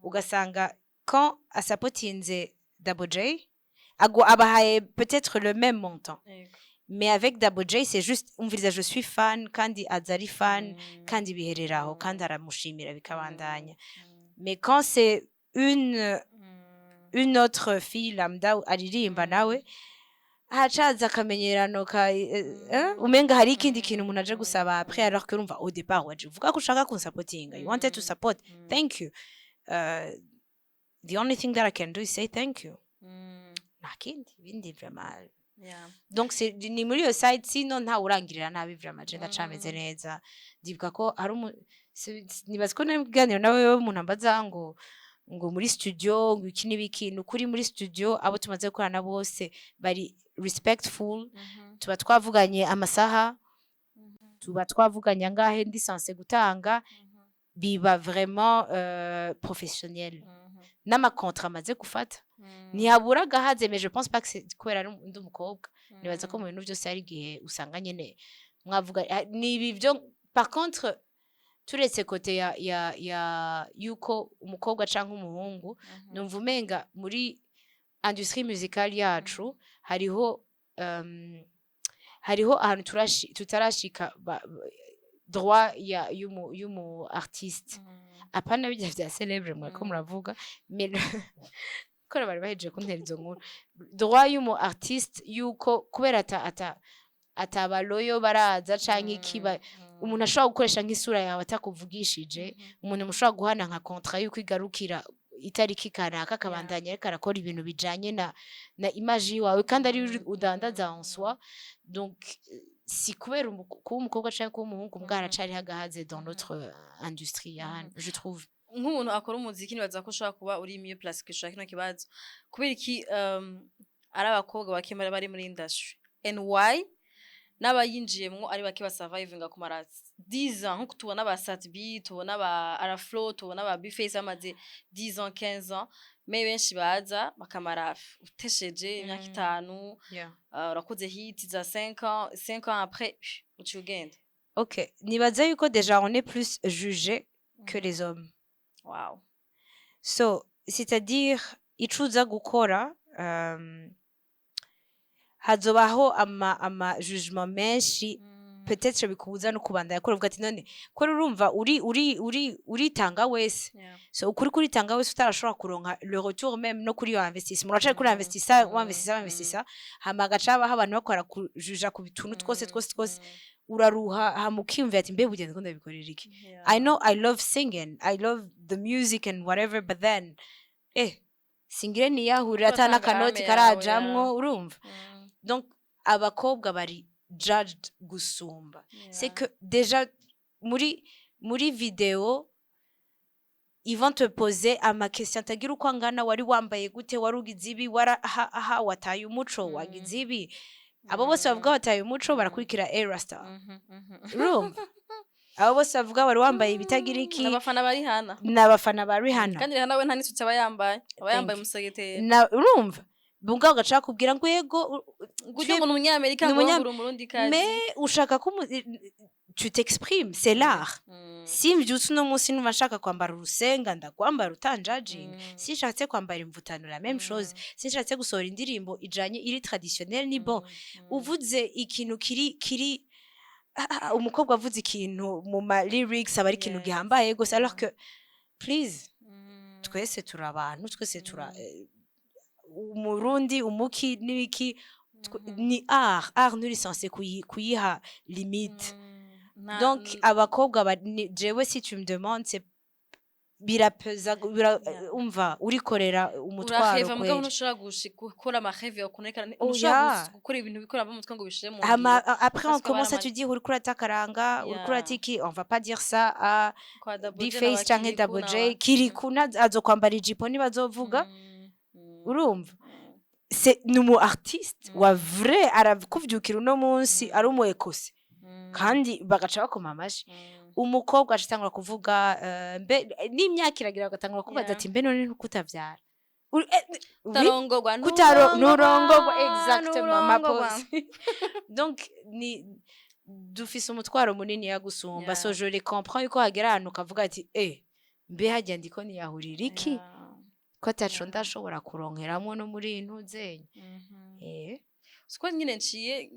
ugasanga quand asapotinze Double J, ago abahaye peut-être le même montant, mais avec Double J c'est juste umviriza, je suis fan, kandi aza ari fan, kandi bihereraho, kandi aramushimira, bikabandanya. Mais quand c'est une autre fille lambda aririmba, nawe hacaza akamenyerano ka umenga hari ikindi kintu umuntu aje gusaba après, alors que urumva au départ waje uvuga ko ushaka kunsapotinga, you wanted to support, thank you. The only thing that I can do is say thank you. Nta kindi ibindi vraiment. Donc c'est ni muri iyo side. Sino ntawe urangirira nabi, vraiment. Je ndacameze neza. Ndibuka ko hari nibaza ko nari mu kiganiro nawe, umuntu ambaza ngo muri studio ngo iki n'ibiki. Ni ukuri, muri studio abo tumaze gukorana bose bari respectful. Tuba twavuganye amasaha, tuba twavuganye angahe ndi censé gutanga, biba vraiment professionnel. N'ama contrat amaze gufata ntihabura agahaze, mais je pense pas que c'est kubera ari ndi umukobwa. Nibaza ko mu bintu byose hari igihe usanga nyene mwavuga, ah, ni ibi byo. Par contre, turetse côté ya yuko umukobwa canke umuhungu, numva umenga muri industrie musicale yacu hariho ahantu tutarashika droit ya y'umu artiste, apana bijya vya célèbre mwariko muravuga, mais ko bari bahejeje kuntera izo nkuru, droit y'umu artiste yuko kubera ata atabaloyo baraza canke ikiba, umuntu ashobora gukoresha nk'isura yawe atakuvugishije, umuntu mushobora guhana nka contrat yuko igarukira itariki kanaka, akabandanya ariko arakora ibintu bijanye na image yiwawe, kandi ari udandaza en soi. Donc si kubera kuba umukobwa canke kuba umuhungu, mbwa haracariho agahaze dans notre industrie ya hano, je trouve. Nk'umuntu akora umuziki, nibaza ko ushobora kuba uri mieux placé kwishura kino kibazo. Kubera iki ari abakobwa bake bari muri industry, and why n'abayinjiyemwo ari bake basurvivinga kumara 10 ans, nkuko tubona ba Sat-B, tubona ba Araflo, tubona ba Bface bamaze 10 ans, 15 ans, mais benshi baza bakamara utesheje imyaka 5, urakoze hit za 5 ans, 5 ans après uciye ugenda? Ok, nibaza yuko déjà on est plus jugé que les hommes. So c'est-à-dire ico uza gukora, hazobaho ama jugement menshi, peut-être bikubuza no kubandanya kora, uvuga ati none ko urumva uri uri uri uritanga wese. So ukuri kuritanga wese, utarashobora kuronka le retour même no kuri iyo investissement, uracari kuri investissa, winvestissa, winvestissa, hama hagaca habaho abantu bakora kujuja ku tuntu twose twose twose, uraruha, hama ukiyumvira ati mbe burya ndiko ndabikorera iki? I know I love singing, I love the music and whatever, but then Singire niyahurira ata Uratanga n'akanoti âme yawe, karajamwo. Yeah. Urumva, donc abakobwa bari judged gusumba. C'est que déjà muri vidéo, ils vont te poser ama question atagira uko angana: wari wambaye gute, wari ugize ibi, wara aha aha, wataye umuco, wagize ibi. Abo bose bavuga wataye umuco barakurikira Erasta. Urumva, abo bose bavuga wari wambaye ibitagira iki, Abafana ba Rihanna. Ni abafana ba Rihanna. Kandi Rihanna we nta n'isuti aba yambaye, aba yambaye Thank umusegetera. Na urumva bunga ugaca bakubwira ngo yego Gutyo ngo ni umunyamerika, Ni ngo uri umurundi kazi. Mais ushaka ko tu t'exprimes, c'est l'art. Simvyutse uno munsi numva nshaka kwambara urusenga, ndakwambara utanjajinga. Sinshatse kwambara imvutano, la même chose. Sinshatse gusohora indirimbo ijanye iri traditionnel, ni bon. Uvuze ikintu kiri umukobwa avuze ikintu mu ma lyrics aba ari ikintu gihambaye gose, alors que please, twese turi abantu, twese tura umurundi, umuki n'ibiki, ni art nturi censé kuyiha limite. Donc abakobwa jewe, si tu me demandes, c'est birapeza umva urikorera umutwaro. Uraheva mugabo Kweli. ntushobora gukora ama rêves yawe kunekana. Oya. Ntushobora gukora ibintu bikora mu mutwe ngo ubishire mu Hama, ngiro. Après on Parce que commence à baramara- te dire uriko uratakaranga, uriko Yeah. uratiki. On va pas dire ça à Kwa Double J. B-Face canke Double J. Kiriku azokwambara ijipo ntibazovuga. Urumva, c'est ni umu artiste wa vrai, arakuvyukira uno munsi ari umu écossais kandi bagaca bakoma amashi. Umukobwa aca atangura kuvuga mbe n'imyaka iragira, bagatangura kubaza ati: "Mbe none ntukutavyara?" Oui, Utarongorwa. Kutaro nturongorwa, exactement ma Nturongorwa. pose. Donc ni dufise umutwaro munini ya gusumba. So je les comprends yuko hagera ahantu ukavuga ati: "Eh, mbe hajya ndiko niyahurira iki, ko ataco ndashobora kuronkeramwo no muri iyi ntuzenya?" Siko nyine nciye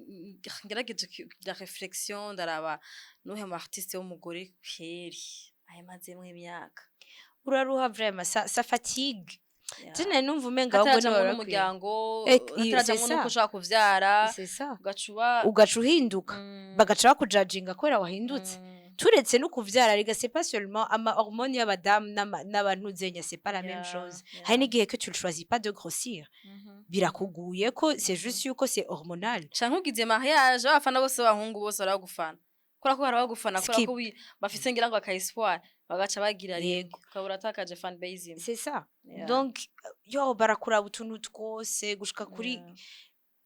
ngerageje kugira réflexion, ndaraba nuhe mu artiste w'umugore kweri ayamazemwo imyaka. Uraruha vraiment, ça fatigue. Je nari numva umenga ahubwo hatarajamwo niwe. n'umuryango, C'est hatarajamwo ça. n'uko ushobora kuvyara, C'est ça. ugaca uba Ugaca uhinduka, bagaca bakujajinga kubera wahindutse. Turetse no kuvyara rega, c'est pas seulement ama hormones y'abadamu n'abantuzenya, c'est pas la même chose. Hari n'igihe que tu le choisis pas de grossir, birakuguye ko c'est juste yuko c'est hormonal. Canke ugize mariage, abafana bose b'abahungu bose baragufana kubera ko barabagufana kubera Skip. ko bafise ngira ngo aka espoir, bagaca bagira rimwe, ukaba uratakaje fan base imwe. C'est ça. Donc yo barakuraba utuntu twose gushika kuri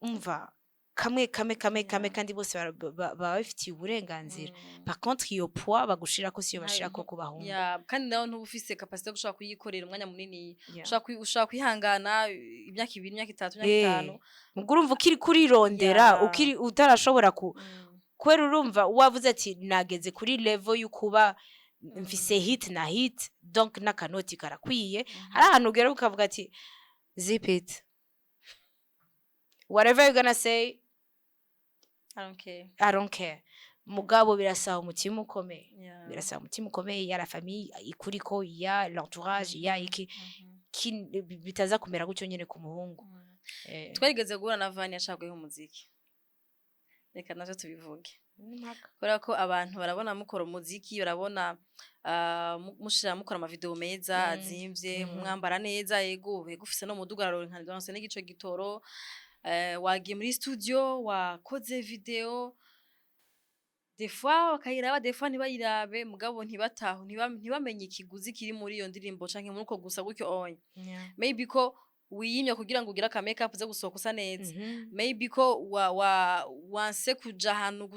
umva kamwe kamwe kamwe kamwe, kandi bose baba babifitiye uburenganzira. Par contre iyo poids bagushirako siyo bashirako ku bahungu. Yeah, kandi nawe ntuba ufise capacité yo gushobora kuyikorera umwanya munini. Ushobora kwihangana imyaka 2, imyaka 3, imyaka 5. Ubwo urumva ukiri kurirondera, ukiri utarashobora ku kubera urumva wavuze ati nageze kuri level y'ukuba mfise hit na hit, donc n'akanoti karakwiye. Hari ahantu ugera ukavuga ati: "Zip it, whatever you're gonna say." I don't care. I don't care. Mugabo birasaba umutima ukomeye. Birasaba umutima ukomeye, ya la famille ikuriko, ya l'entourage, ya iki, bitaza kumera gutyo nyene ku muhungu. Twarigeze guhura na Vani yashaguyeho umuziki, reka navyo tubivuge, kubera ko abantu barabona mukora umuziki, barabona mushira mukora ama vidéo meza azimvye, mwambara neza, yego yego, ufise no muduga, araronka n'igice gitoro, wagiye muri studio, wakoze vidéo, des fois bakayiraba, des fois ntibayirabe, mugabo ntibatahu ntibamenye ikiguzi kiri muri iyo ndirimbo canke muri uko gusa gutyo onye. Maybe ko wiyimye kugira ngo ugire aka makeup uze gusohoka usa neza, maybe ko wa wa wanse kuja ahantu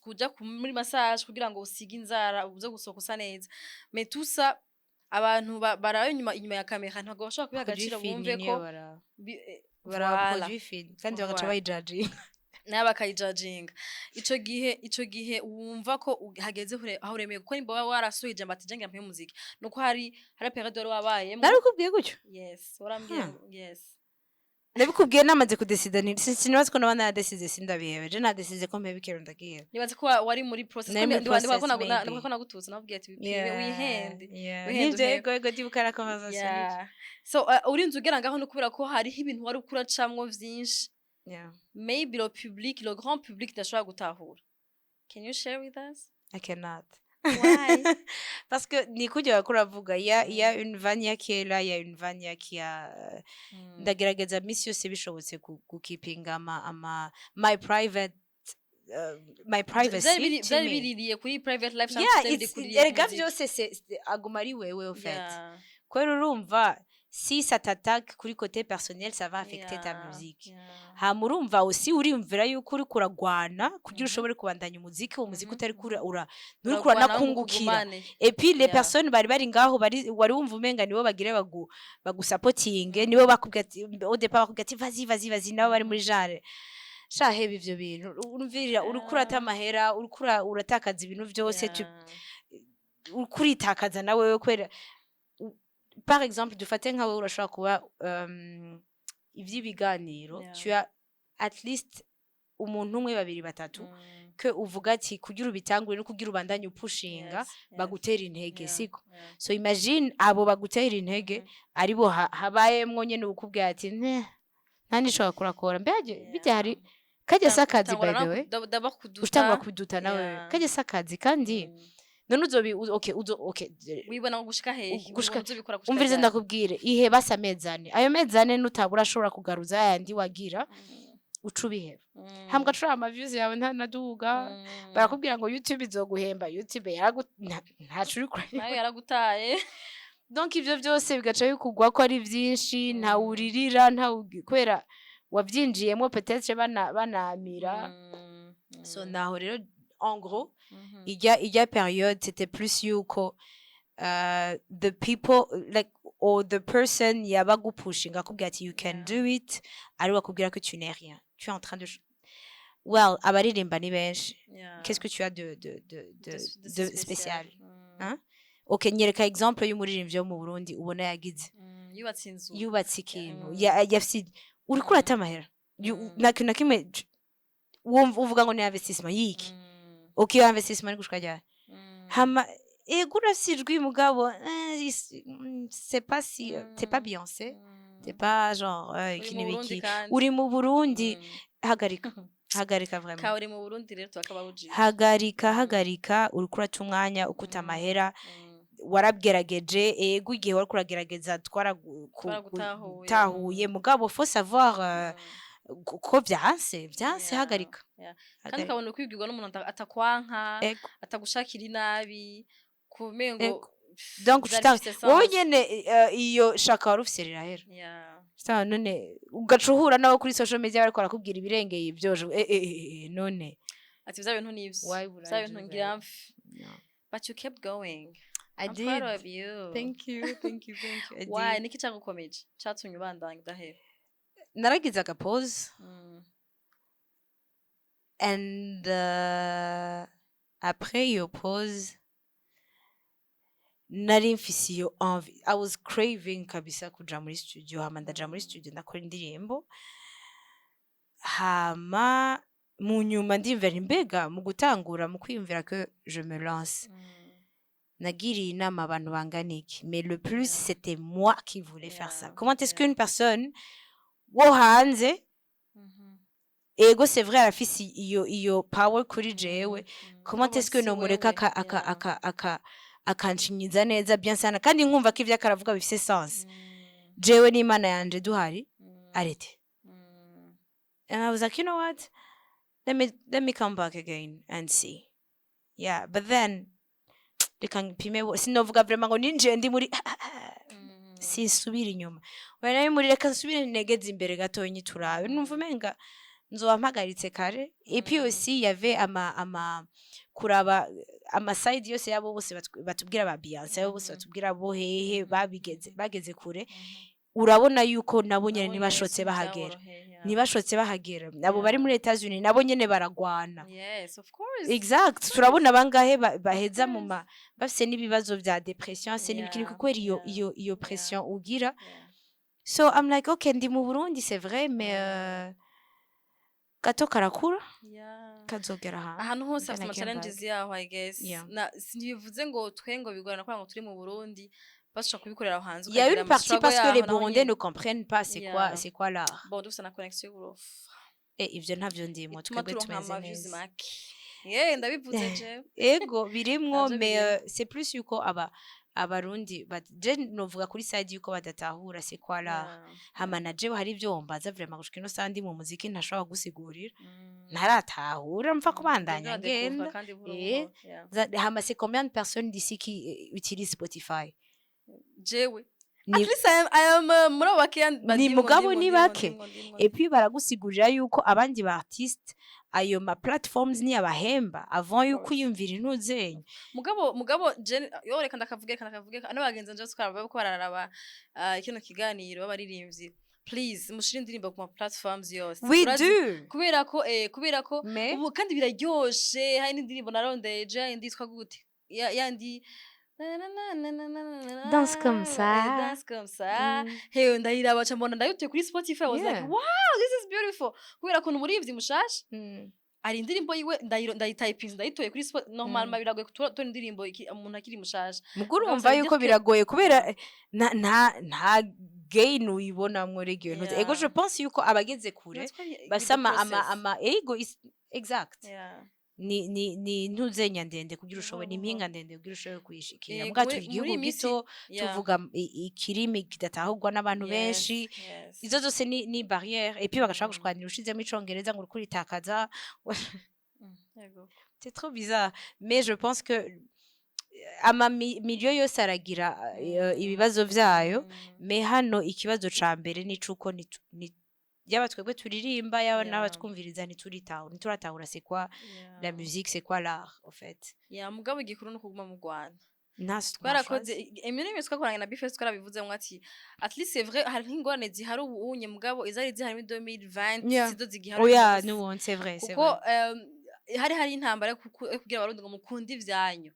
kuja muri massage kugira ngo usige inzara uze gusohoka usa neza. Mais tout ça, abantu baraba inyuma ya kamera ntabwo bashobora kubiha agaciro, bumve ko baraba voilà. produit fini kandi bagaca Voilà. bayijajinga. Nawe bakayijajinga. Ico gihe wumva ko hageze aho uremeye, kuko nimba warasohoye ijambo ati jenga mpe muziki, nuko hari période wari wabayemo. Narikubwiye gutyo? Yes, warambwiye. Yes. Nabikubwiye namaze kudesida, sinibaza ko naba naradesize, sindabihebe, je nadesize ko mpeba ikero ndagiye. Nibaza ko wari muri process. Nari muri Ndibuka ko process, maybe. ndibuka ko nagututse, nabwiye ati bipime wihende, wihende Nivyo. uhebe. Ego ego, ndibuka la conversation. Yeah. So urinze ugera ngaho no kubera ko hariho ibintu wari kuracamwo vyinshi, maybe le public, le grand public idashobora gutahura. Can you share with us? I cannot. Why? Parce que ni kujya bakuravuga, il y a une Vania qui est là, il y a une Vania qui a ndagerageza misi yose bishobotse gukeepinga ama my private my privacy Vyari to vyari me. Biririye kuri private life canke Yeah, vyari bikuriye ku erega muziki? vyose aguma ari wewe au fait. Kubera urumva, si ça t'attaque kuri côté personnel, ça va affecter ta musique. Hama urumva aussi uriyumvira yuko uriko uragwana kugira ushobore kubandanya umuziki, uwo muziki utari kura ura nturiko Uragwana ngo uranakungukira. ugumane. Et puis les personnes bari ngaho, bari wari wumva umenga nibo bagire bagusapotinge, nibo bakubwira ati au départ, bakubwira ati: "Vas-y, vas-y, vas-y", nabo bari muri genre shaheba ivyo bintu, urumvirira uriko urata amahera, uriko uratakaza ibintu vyose, uriko uritakaza na wewe. Kubera par exemple, dufate nka wewe, urashobora kuba ivy'ibiganiro, tu as at least umuntu umwe, babiri, batatu ke uvuga ati kugira ubitangure no kugira ubandanye upushinga, bagutera intege, siko? So imagine abo bagutera intege aribo habayemwo nyene ukubwira ati: "Ne, nta nishobora kurakora mbega bijya hari kajya si akazi." By the way, D'abord kuduta. Utangura kuduta nawe. Kajya si akazi kandi. None uzobi okay, uzo okay. Wibona ngo gushika hehe? Gushika- Wibona uzobikora gushika Umvirize, ryari? ndakubwire, ihe basi amezi 4, ayo mezi 4 nutabura ashobora kugaruza yayandi wagira, uca ubiheba. Hambwa cura ama views yawe ntanaduga. Barakubwira ngo YouTube izoguhemba, YouTube yaragu ntaco uri kureba. Nayo yaragutaye. Donc ivyo vyose bigaca bikugwa ko ari vyinshi, ntawuririra, ntawe, kubera wavyinjiyemo peut-être banamira. So naho rero, en gros, ijya période, c'était plus yuko the people like or the person yabagupushinga akubwira ati: "You can do it", ari akubwira que tu n'es rien, tu es en train de well, abaririmba ni benshi. Qu'est-ce que tu as de spécial? Hein? Okay, nyereka exemple y'umuririmbyi wo mu Burundi ubona yagize Yubatse inzu. Yubatse ikintu. Yafise uriko urata amahera. Nta kintu na kimwe wumva uvuga ngo ni investissement yiki. Okay, iyo investissement ari gushika ryari? Hama ego, urafise ijwi, mugabo c'est pas si t'es pas Beyoncé, t'es pas genre Uri iki mu Burundi n'ibiki. kandi. Uri mu Burundi. Hagarika, hagarika vraiment. Ka uri mu Burundi rero turakababujije. Hagarika, hagarika, uriko urata umwanya, ukuta amahera. Warabwerageje, ego, igihe wariko uragerageza Twaragutahuye. Twaragutahuye, mugabo faut savoir ko vyanse. Hagarika. Kandi Hagarika. ukabona kwibwirwa n'umuntu atakwanka, atagushakira inabi, kumengo Ego. Donc vyari bifise wowe sens. nyene iyo shaka wari ufise rirahera. Sawa, none ugaca uhura nabo kuri social media bariko barakubwira ibirengeye ivyo, none Ati vya bintu nivyo. Why would Vya I bintu do ngira that? mfe. No. But you kept going. I I'm did. proud of you. Thank you, thank you, thank you. I Why? did. Niki cagukomeje catumye ubandanya udaheba? Naragize aga pause and après iyo pause nari mfise iyo envie, I was craving kabisa kuja muri studio. Hama ndaja muri studio, ndakora indirimbo. Hama mu nyuma ndiyumvira nti mbega mu gutangura, mu kwiyumvira que je me lance, nagiriye inama abantu bangana iki? Mais le plus, c'était moi qui voulais faire ça. Comment est-ce qu'une personne wo hanze, ego, c'est vrai, arafise iyo power kuri jewe, comment Mugabo est-ce que si nomureka wewe. Akanshinyiza neza bien sana, kandi nkumva ko ivyo akaravuga bifise sens, jewe n'Imana yanje duhari? Arrête. And I was like, "You know what, let me come back again and see." Yeah, but then reka mpime, sinovuga vraiment ngo ninjiye ndi muri sinsubira inyuma. Oya, nari muri reka nsubire negeze imbere gatoyi turabe, numva umenga nzoba mpagaritse kare. Et puis aussi il y avait ama kuraba ama side yose yabo bose batubwira ba Beyonce, abo bose batubwira bo hehe babigeze, bageze kure. Urabona yuko nabo nyene Nabo nyene ntibashotse si bahagera. vyaboroheye, yeah. Ntibashotse bahagera. Abo bari muri Etats-Unis nabo nyene baragwana. Yes, of course. Exact, turabona bangahe baheza mu ma bafise n'ibibazo vya dépression se n'ibiki, kubera iyo iyo pression ugira. So I'm like, okay, ndi mu Burundi, c'est vrai, mais gato karakura, kazogera ahantu. Ahantu hose Then hafite I ama came back. challenges yaho, I guess. Na sinibivuze ngo twe ngo bigorana kubera ngo turi mu Burundi, bashobora kubikorera aho hanze. Il y a Ukagira une partie ama parce que struggle les yaho naho Burundais nyene. ne comprennent pas c'est quoi c'est quoi l'art. Bon, dufise na connexion y'uburofa Et ivyo ntavyo ndimo, ituma twebwe turonka tumeze ama views neza. make. Ye, ndabivuze jewe. Ego, birimwo. Navyo Mais birimwo. C'est plus yuko aba Abarundi je novuga kuri side yuko badatahura c'est quoi l'art. Hama na jewe hari ivyo wombaza, vraiment, gushika ino saha ndi mu muziki ntashobora gusigurira, ntaratahura, mpfa kubandanya ngenda. Kandi buhoro buhoro, yeah. Hama c'est combien de personnes d'ici qui utilisent Spotify? Jewe. Ni At least I am muri abo bakeya. Ni mugabo ni bake. Et puis baragusigurira yuko abandi ba artiste ayo ma platforms ni abahemba avant yuko uyumvira intuzenya. Mugabo je yo, reka ndakavuge n'abagenzi nje twara ko bararaba kino kiganiro b'abaririmbyi, please mushire indirimbo ku ma platforms yose. We Urazi- do. Kubera ko Mais ubu kandi biraryoshe. Hari n'indirimbo narondeje yindi yitwa gute, yandi na na na na na na na na. Danse comme ça. Danse comme ça. Hewe, ndayiraba ca mbona ndayituye kuri Spotify. I was like, "Wow, this is beautiful," kubera ko umuririmbyi mushasha ari indirimbo yiwe ndayitayipinze, ndayitoye kuri Spotify. Normalement biragoye gutora indirimbo umuntu akiri mushasha. Mugo urumva Ça veut yuko dire que- biragoye kubera nta gain uyibonamwo regiyo. Ego, je pense yuko abageze kure basama ama ego exact. Ni ntuzenya ndende kugira ushobore, ni impinga ndende kugira ushobore kuyishikira. Muga turi muri igihugu iyi minsi- gito, tuvuga ikirimi kidatahurwa n'abantu benshi. Izo zose ni barrière, et puis bagashaka gushwanira ushizemo icongereza ngo uriko uritakaza. Yego. C'est trop bizarre, mais je pense que ama milieu yose aragira ibibazo vyayo. Mais hano ikibazo ca mbere ni cuko yaba twebwe turirimba, yaba n'abatwumviriza, ntituritahura, ntituratahura c'est quoi la musique, c'est quoi l'art en fait. Yeah, mugabo igikuru ni ukuguma mu Rwanda. Nta Twarakoze imwe twakoranye na Bifes, twarabivuze ngo ati at least c'est vrai, hari nk'ingorane zihari ubu unye, mugabo izari zihari muri 2020 sizo zigihari uyu Oya. munsi. Nubundi c'est vrai, c'est Kuko vrai. hari intambara yo kugira Abarundi ngo mukunde ivyanyu,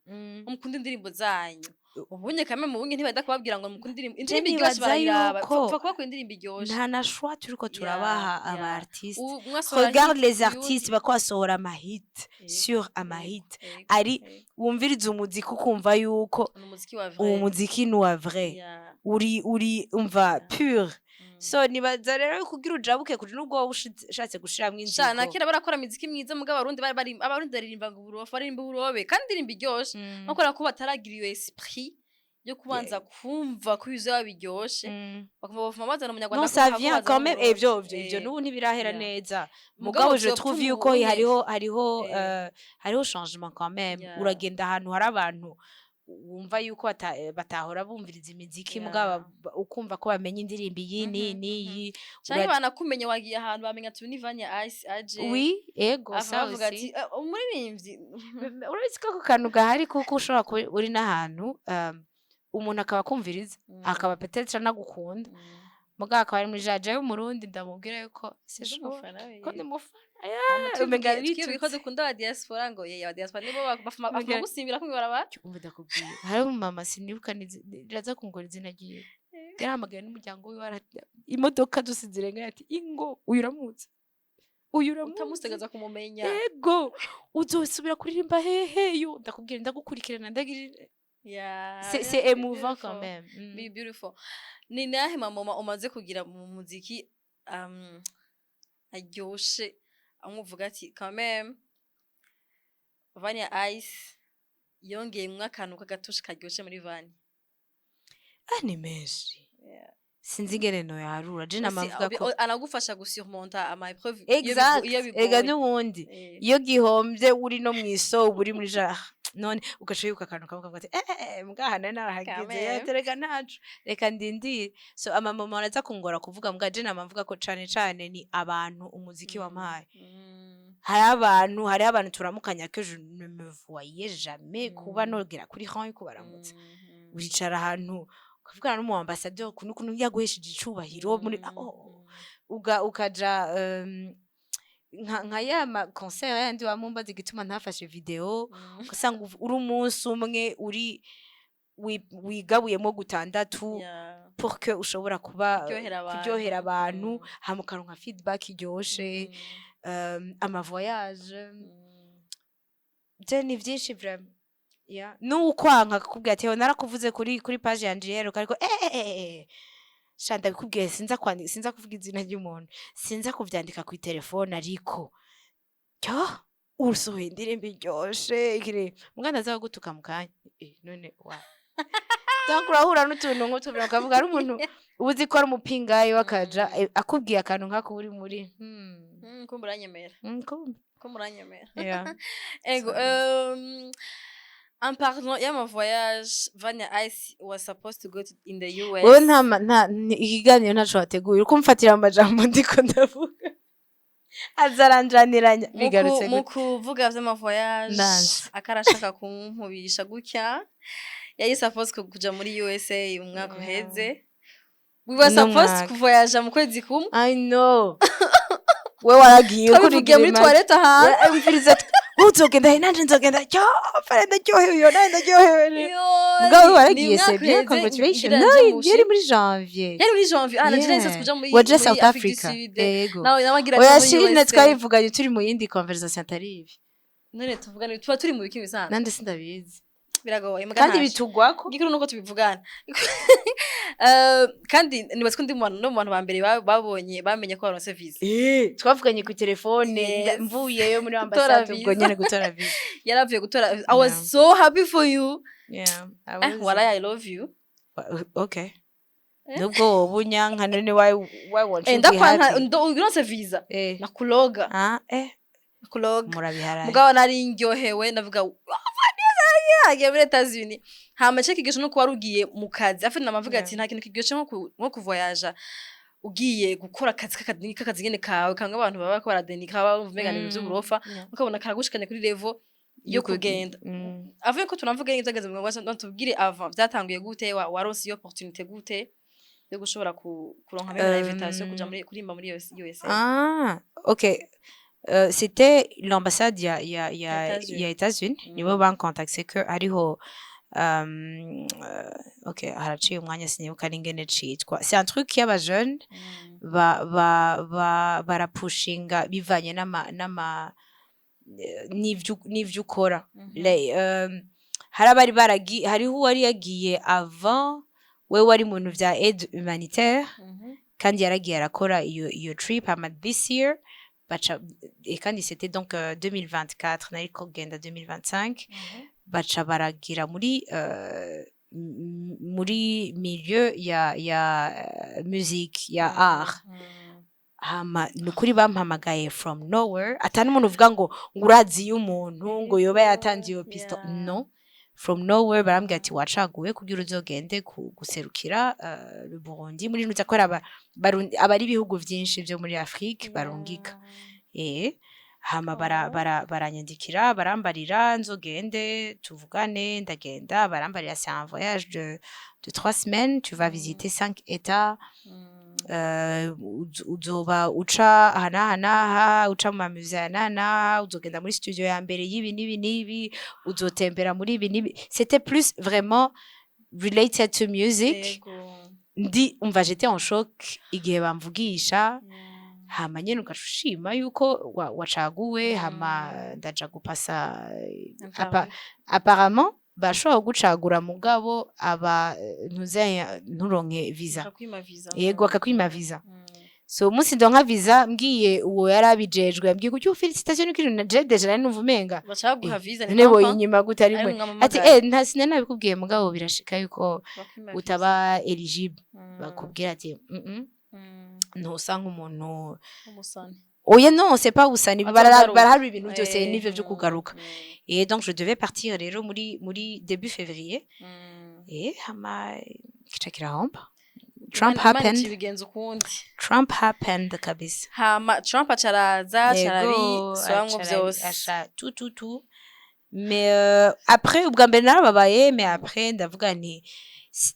mukunde indirimbo zanyu. Ubunye kame mu bunye ntibada kubabwira ngo mukunde indirimbo, indirimbo iryoshe Nibaza barayiraba. yuko Pfa kuba ku indirimbo iryoshe. Nta na choix turiko turabaha aba artiste. Mwasohora Regarde hit les ku artistes yundi. bako basohora ama hit sur ama hit. Ari wumviriza umuziki ukumva yuko Ni umuziki wa uwo vrai. muziki ni uwa vrai, uri umva pur. So nibaza rero kugira ujabuke kuri nubwo wowe ushatse gushiramwo Sha, na inzigo. kera barakora imiziki myiza, mugabo Abarundi bari Abarundi baririmba ngo uburofa, baririmba uburobe kandi indirimbo iryoshe. No kubera ko bataragira iyo esprit yo kubanza kumva ko ibyo biryoshe, bakumva bafuma bazana umunyarwanda. Non, ça vient quand même. Ivyo n'ubu ntibirahera neza, mugabo je trouve yuko hariho hariho changement quand même. Uragenda ahantu hari abantu wumva yuko batahora bumviriza imiziki, mugabo ukumva ko bamenya indirimbo iyi n'iyi n'iyi. Canke banakumenya, wagiye ahantu bamenya ati ni Vanya Ice aje. Oui, ego. Ava Ça bavuga aussi. ati: "Eh, umuririmbyi." Urabizi ko ako kantu gahari, kuko ushobora kuba uri n'ahantu umuntu akaba akumviriza, akaba peut-être anagukunda, mugabo akaba ari muri jaja y'Umurundi, ndamubwira yuko sishoboka ko ndi mufana. Umenga Twibwiye ko bitutse. dukunda aba diaspora, ngo ye, aba diaspora nibo bafuma gusimbira ko mw'ibarabara. Umva, ndakubwiye, hariho umumama sinibuka riraza kungora izina ryiwe, yarahamagaye n'umuryango wiwe, imodoka zose zirengaye, ati: "Ingo uyu uramuzi, uyu uramuzi." Utamusigaza kumumenya. Ego, uzosubira kuririmba hehe? Yo, ndakubwira, ndagukurikirana, ndagira c'est c'est Be émouvant quand beautiful. même. Be beautiful. Ni nahe mamoma umaze kugira mu muziki aryoshe, amwe uvuga ati quand même Vanya Ice yongeyemwo akantu k'agatushe karyoshe muri Vanya? Ah, ni menshi, sinzi ingene noyaharura. Je namavuga ko Anagufasha gusurmonta ama épreuve Exact. iyo Ega, bigoye. N'ubundi iyo gihombye uri no mwiso, uba uri muri ja none ugaca wibuka akantu kamwe ukavuga ati: "Eh eh eh, mbwaha nari narahageze." Quand même. Terega ntaco, reka ndindire. So amamama araza kungora kuvuga, mbwa je nama mvuga ko cane cane ni abantu umuziki wampaye. Hari abantu turamukanya que je ne me voyais jamais kuba nogera kuri rang yo kubaramutsa. Uricara ahantu ukavugana n'umu ambassadeur ukuntu yaguhesheje icubahiro muri oh, ukaja nka ya ma concert yandi wamumbaza igituma ntafashe video, ugasanga uri umunsi umwe uri wigabuyemo gutandatu pour que ushobora kuba Kuryohera abantu. Kuryohera abantu, hama ukaronka feedback iryoshe, ama voyage. Je ni vyinshi vraiment. Yeah. N'ukwanka akakubwira ati: "Narakuvuze kuri page yanje iheruka," ariko sha, ndabikubwiye, sinza kwandika, sinza kuvuga izina ry'umuntu, sinza kuvyandika kuri telefone, ariko cyo Usohoye indirimbo iryoshe ikiri muganda aza gutuka mu kanya. None wa donc urahura n'utuntu nk'utu, ukavuga ari umuntu uba uzi ko ari umupingayi wakaja akubwiye akantu nk'ako uri muri. Ko muranyemera. Kumbe. Ko muranyemera. Yeah. Ego, So- en parlant y'ama voyage, Vanya Ice was supposed to go to in the US. Wowe nta ikiganiro ntaco wateguye, uriko umfatira amajambo ndiko ndavuga, aza aranjaniranya. Bigarutse Mu gute? kuvuga vy'ama voyage, Nanze. akarashaka kumpubisha gutya. Yari supposed kuja muri USA umwaka uheze. We were Uno supposed mwaka. kuvoyaja mu kwezi kumwe. I know, we waragiye. Twabivugiye muri toilette ahantu. Umviriza, uzogenda he? Nanje nzogenda. Yo fare, ndaryohewe iyo, nanje ndaryohewe. Yo, Mugabo ni waragiye, umwaka c'est bien, uheze, congratulations. ngira No, nje mu yari muri janvier. Yari muri janvier. Ah, nanje Yeah. nari kuja muri Waje muri South Afrique du Africa. Sud. Yego. Nawe agira Oya, aja muri shirine, USA. twabivuganye turi mu yindi conversation atari ibi. None tuvugane tuba turi mu biki bisanzwe? Nande sindabizi. Biragoye muga Kandi ntaco. bitugwako. Gikuru nuko tubivugana. Kandi nibaza ko ndi mu bantu, no mu bantu ba mbere babonye, bamenye ko baronse visa. Twavuganye ku telefone. Yes. Mvuyeyo muri Gutora ambasade ubwo visa. nyene gutora visa. Yaravuye gutora. I was Yeah. so happy for you. Yeah, I was. Walai, I love you. Okay. Eh? Nubwo woba unyanka, none why won't you be Ndakwanka happy? Uronse visa, nakuloga. Ah, Nakuloga. Murabiharaye. Mugabo nari ndyohewe, ndavuga agiye muri Etats-Unis. Hama ico kiryoshe nuko wari ugiye mu kazi afi namavuga ati nta kintu kiryoshe nko kuvoyaja ugiye gukora akazi k'akazi nyene kawe, kamwe abantu baba bariko baradenika, baba bumva umenga ni ibintu vy'uburofa, ukabona karagushikanye kuri level yo kugenda. Avuye ko tunavuga ivyageze mu Rwanda, tubwire avant vyatanguye gute, waronse iyo opportunité gute yo gushobora kuronka même na invitation kuja muri kurimba muri USA? Ah, ok. C'était l'ambassade ya États-Unis. ya États-Unis. Nibo bancontacté ko hariho ok, haraciye umwanya, sinibuka n'ingene citwa. C'est un truc y'aba jeunes ba ba ba barapushinga bivanye n'ama n'ivyo ukora. Hari abari baragi, hariho uwari yagiye avant, we wari mu bintu vya aide humanitaire, kandi yaragiye arakora iyo trip. Hama this year baca, et kandi c'était donc 2024, nariko kugenda 2025, baca baragira muri muri milieu ya musique, ya art. Hama ni ukuri bampamagaye from nowhere, atari umuntu uvuga ngo urazi iyo umuntu ngo yoba yatanze iyo piste. No, from nowhere barambwira ati wacaguwe kugira uzogende guserukira le Burundi muri nuza ko abari ibihugu vyinshi vyo muri Afrique barungika. Hama baranyandikira, barambarira nzogende tuvugane. Ndagenda, barambarira c'est un voyage de 3 semaines, tu vas visiter cinq états, uzoba uca aha n'aha n'aha, uca mu mamusée aya n'aha n'aha, uzogenda muri studio ya mbere y'ibi n'ibi n'ibi, uzotembera muri ibi n'ibi. C'était plus vraiment related to music. Ndi umva, j'étais en choc igihe bamvugisha. Hama nyene ugaca ushima yuko wacaguwe. Hama ndaja gupasa apparemment bashobora kugucagura, mugabo aba ntuze nturonke visa. Bakakwima visa. Yego, bakakwima visa. So umunsi ndonka visa, mbwiye uwo yari abijejwe, yambwiye kuki félicitations n'ikintu na je déjà nari numva umenga Baca baguha visa. None boyinyima gute? Ari ari mwe mwe ati nta sinari nabikubwiye, mugabo birashika yuko bakwima visa. Utaba eligible, bakubwira ati ntusa nk'umuntu Umusani. Oya, non, c'est pas usani. Azogaruka. Barahari ibintu byose n'ivyo vyo kugaruka. Et donc je devais partir rero muri début février, et hama kica kirahomba. Trump Imana happened. ikibigenza ukundi. Trump happened kabisa. Hama Trump acaraza, acarabisubiramwo vyose. Aca tout tout tout. Mais après, ubwa mbere narababaye, mais après ndavuga nti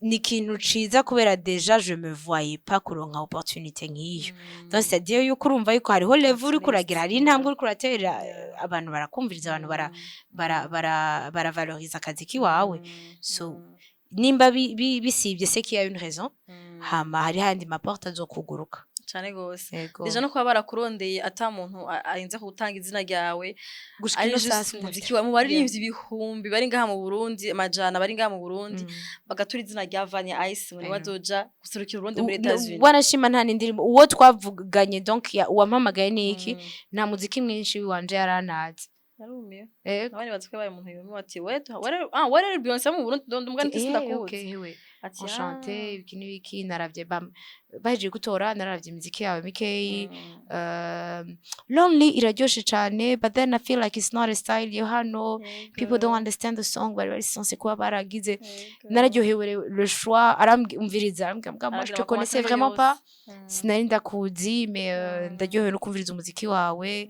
ni ikintu ciza kubera déjà je me voyais pas kuronka opportunité nk'iyo. Donc c'est-à-dire yuko urumva yuko hariho level uriko uragira, hari intambwe uriko uratera, abantu barakumviriza, abantu bara baravaloriza akazi kiwawe. So nimba bisivye, c'est qu'il y a une raison. Hama hari handi maporte azokuguruka. Cane gose. Yego. Déjà no kuba barakurondeye ata muntu arinze gutanga izina ryawe, Gushika ari ino saa juste sita. Umuziki wa mu baririmbyi ibihumbi bari ngaha mu Burundi, amajana bari ngaha mu Burundi, bagatura izina rya Vanya Ice ngo niwe azoja guserukira Uburundi muri Etats-Unis. Wanashima nta n'indirimbo uwo twavuganye, donc uwampamagaye ni iki, nta muziki mwinshi wanje yaranazi. Narumiwe. Ego. Abandi bazi ko yabaye umuntu yumiwe, ati: "We ah were Beyonce mu Burundi?" Ndo mbwa nti sindakuzi. Okay, hewe. Ati: Enchanté, ibiki n'ibiki, naravye bam bahejeje gutora, naravye imiziki yawe mikeyi. Lonely iraryoshe cane, but then I feel like it's not a style yo hano. People don't understand the song, bari bari censé kuba baragize. Nararyohewe le choix. Arambwira, arambwira: "Mbwa, moi je te connaissais vraiment pas, sinari ndakuzi, mais ndaryohewe no kumviriza umuziki wawe.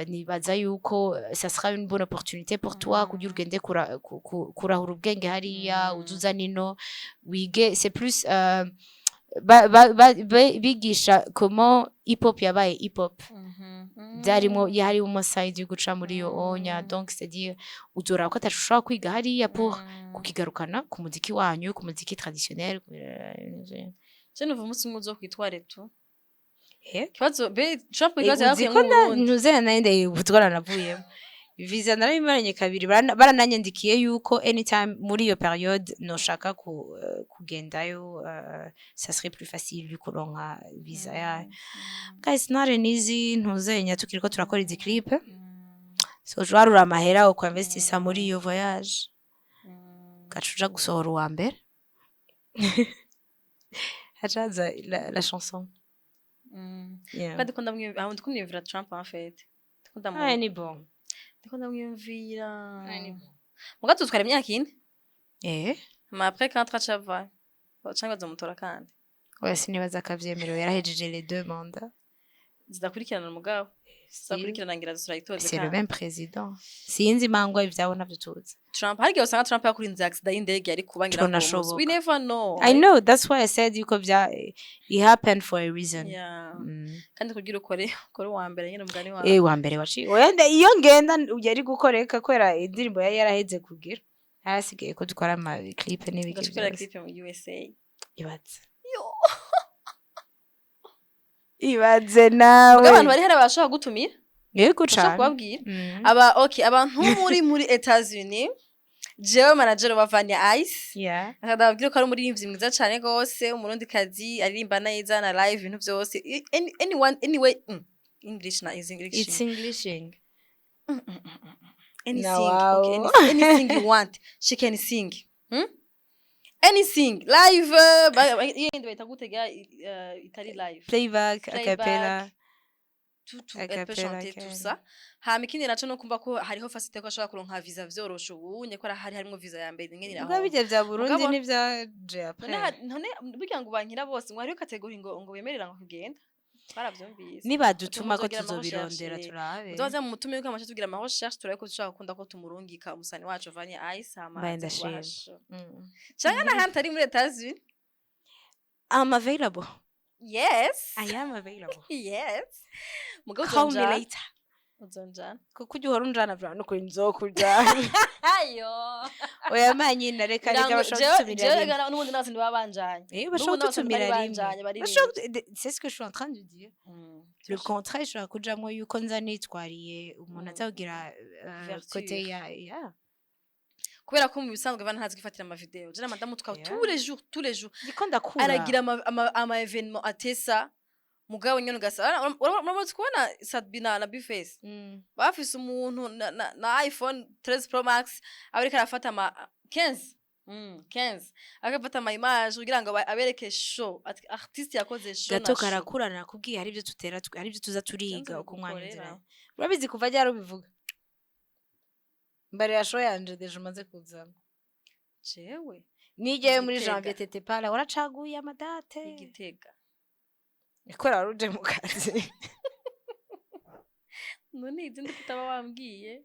Nibaza yuko ça sera une bonne opportunité pour toi kugira ugende kurahura ubwenge hariya, uzuza nino wige." C'est plus bigisha comment hip hop yabaye hip hop, byarimo, harimo side yo guca muri iyo onya. Donc c'est à dire uzoraba ko atashobora kwiga hariya pour kukigarukana ku muziki wanyu, ku muziki traditionnel. Je numva umunsi umwe uzokwitware tu. Eh? Kibazo be Trump, ikibazo Uzi yakuye ko mu Burundi. Ntuze nari ubutwara navuyemo visa, narabimaranye kabiri. Barananyandikiye yuko anytime muri iyo période noshaka kugendayo, ça serait plus facile yuko kuronka visa yayo. Guys, not an easy ntuzenya tukiriko turakora izi clip, so warura amahera uko investisa muri iyo voyage, gaca uja gusohora uwa mbere, hacaza la chanson. Yeah. Kandi ndiko ndamwiyumvira Trump, en fait. Ndiko Ah, ni bon. Ndiko ndamwiyumvira. Ah, ni bon. Muga tutwara imyaka 4. Mais après quand acava canke bazomutora kandi? Oya, sinibaza ko avyemerewe, yarahejeje les deux mandats. Zidakurikirana, mugabo zidakurikirana, ngira zirayitoze. C'est le kandi même président, sinzi mangwa ivyabo ntavyo tuzi. Trump, hari igihe usanga Trump yakurinze accident y'indege yari kuba ngira ngo uwo munsi. Tunashoboka. We never know. I know, that's why I said yuko vya it happened for a reason. Kandi kugira ukore uwa mbere nyine, umugani wawe. Eh, wa mbere waciye. Oya, iyo ngenda yari gukoreka kubera indirimbo yari yaraheze kugira, harasigaye ko dukora ama clip n'ibiki Ugaca ukora byose. clip mu USA. Ibaze. Ibaze nawe. Muga abantu bari hariya barashobora gutumira. Yego. Bashobora Cane. kubabwira. Aba okay, abantu muri Etats-Unis, jewe manager wa Vania Ice, akadababwira ko ari umuririmbyi mwiza cane gose, umurundikazi aririmba neza na live, ibintu byose. Anyone, anyway, English na is English. It's Englishing. Anything. Na wow. Okay, anything you want, she can sing. Anything live, yindi bayita gutega, itari live? Playback. Playback. Acapella. Tout, tout, elle peut Acapella, chanter tout kandi. ça. Hama ikindi naco no kumva ko hariho facilité ko ashobora kuronka visa vyoroshe ubunye, ko hari harimwo visa ya mbere ingene Ubwo iraho. bijya vya Burundi n'ivyaje après. None burya ngo bankira bose ngo hariho catégorie ngo bemerera ngo kugenda, baravyumvise. Nibadutuma ko Tuzogira ama tuzobirondera. recherche. Turabe. Muzoze mu mutume yuko amasha tugira ama recherche, turabe ko dushobora gukunda ko tumurungika umusani wacu Vania Ice, hama Mbaye aze ndashima. kubahasha. Canke n'ahandi ari muri Etats-Unis. I'm available. Yes. I am available. Yes, mugabo Call me uzonjana. later. Uzonjana. Kuko ujya uhora unjana bra no kuri nzokujana. Ayo. Oya manyina, reka reka, bashobora kudutumira rimwe. N'ubundi n'abasani baba banjanye. Eh, bashobora N'ubundi n'abasani kudutumira bari rimwe. banjanye baririmba. C'est ce que je suis en train de dire, le contrat ishobora kujamwo yuko nza nitwariye umuntu azakugira Ouverture. côté ya Kubera ko mu bisanzwe bana ntazi kwifatira ama video, je na madamu tukaba tous les jours, tous les jours. Ndiko ndakura. Aragira ama événement atesa, mugabo nyene ugasanga uramaze kubona Sadbi na Bface bafise umuntu na iPhone 13 Pro Max, aba ariko arafata ama 15, 15, agafata ama image kugira ngo abereke show, ati artiste yakoze show Gato na show. Karakura, nakubwiye, hari ibyo tutera, hari ibyo tuza turiga Vyanze uko umwanya bigukorera. uzira. Urabizi kuva ryari ubivuga mbere ya show yanje déjà umaze kuzamo? Jewe Nijyayo muri Igitega. janvier t'étais pas là, waracaguye ama date. Igitega. Kubera wari uje mu kazi. None izindi kutaba wambwiye?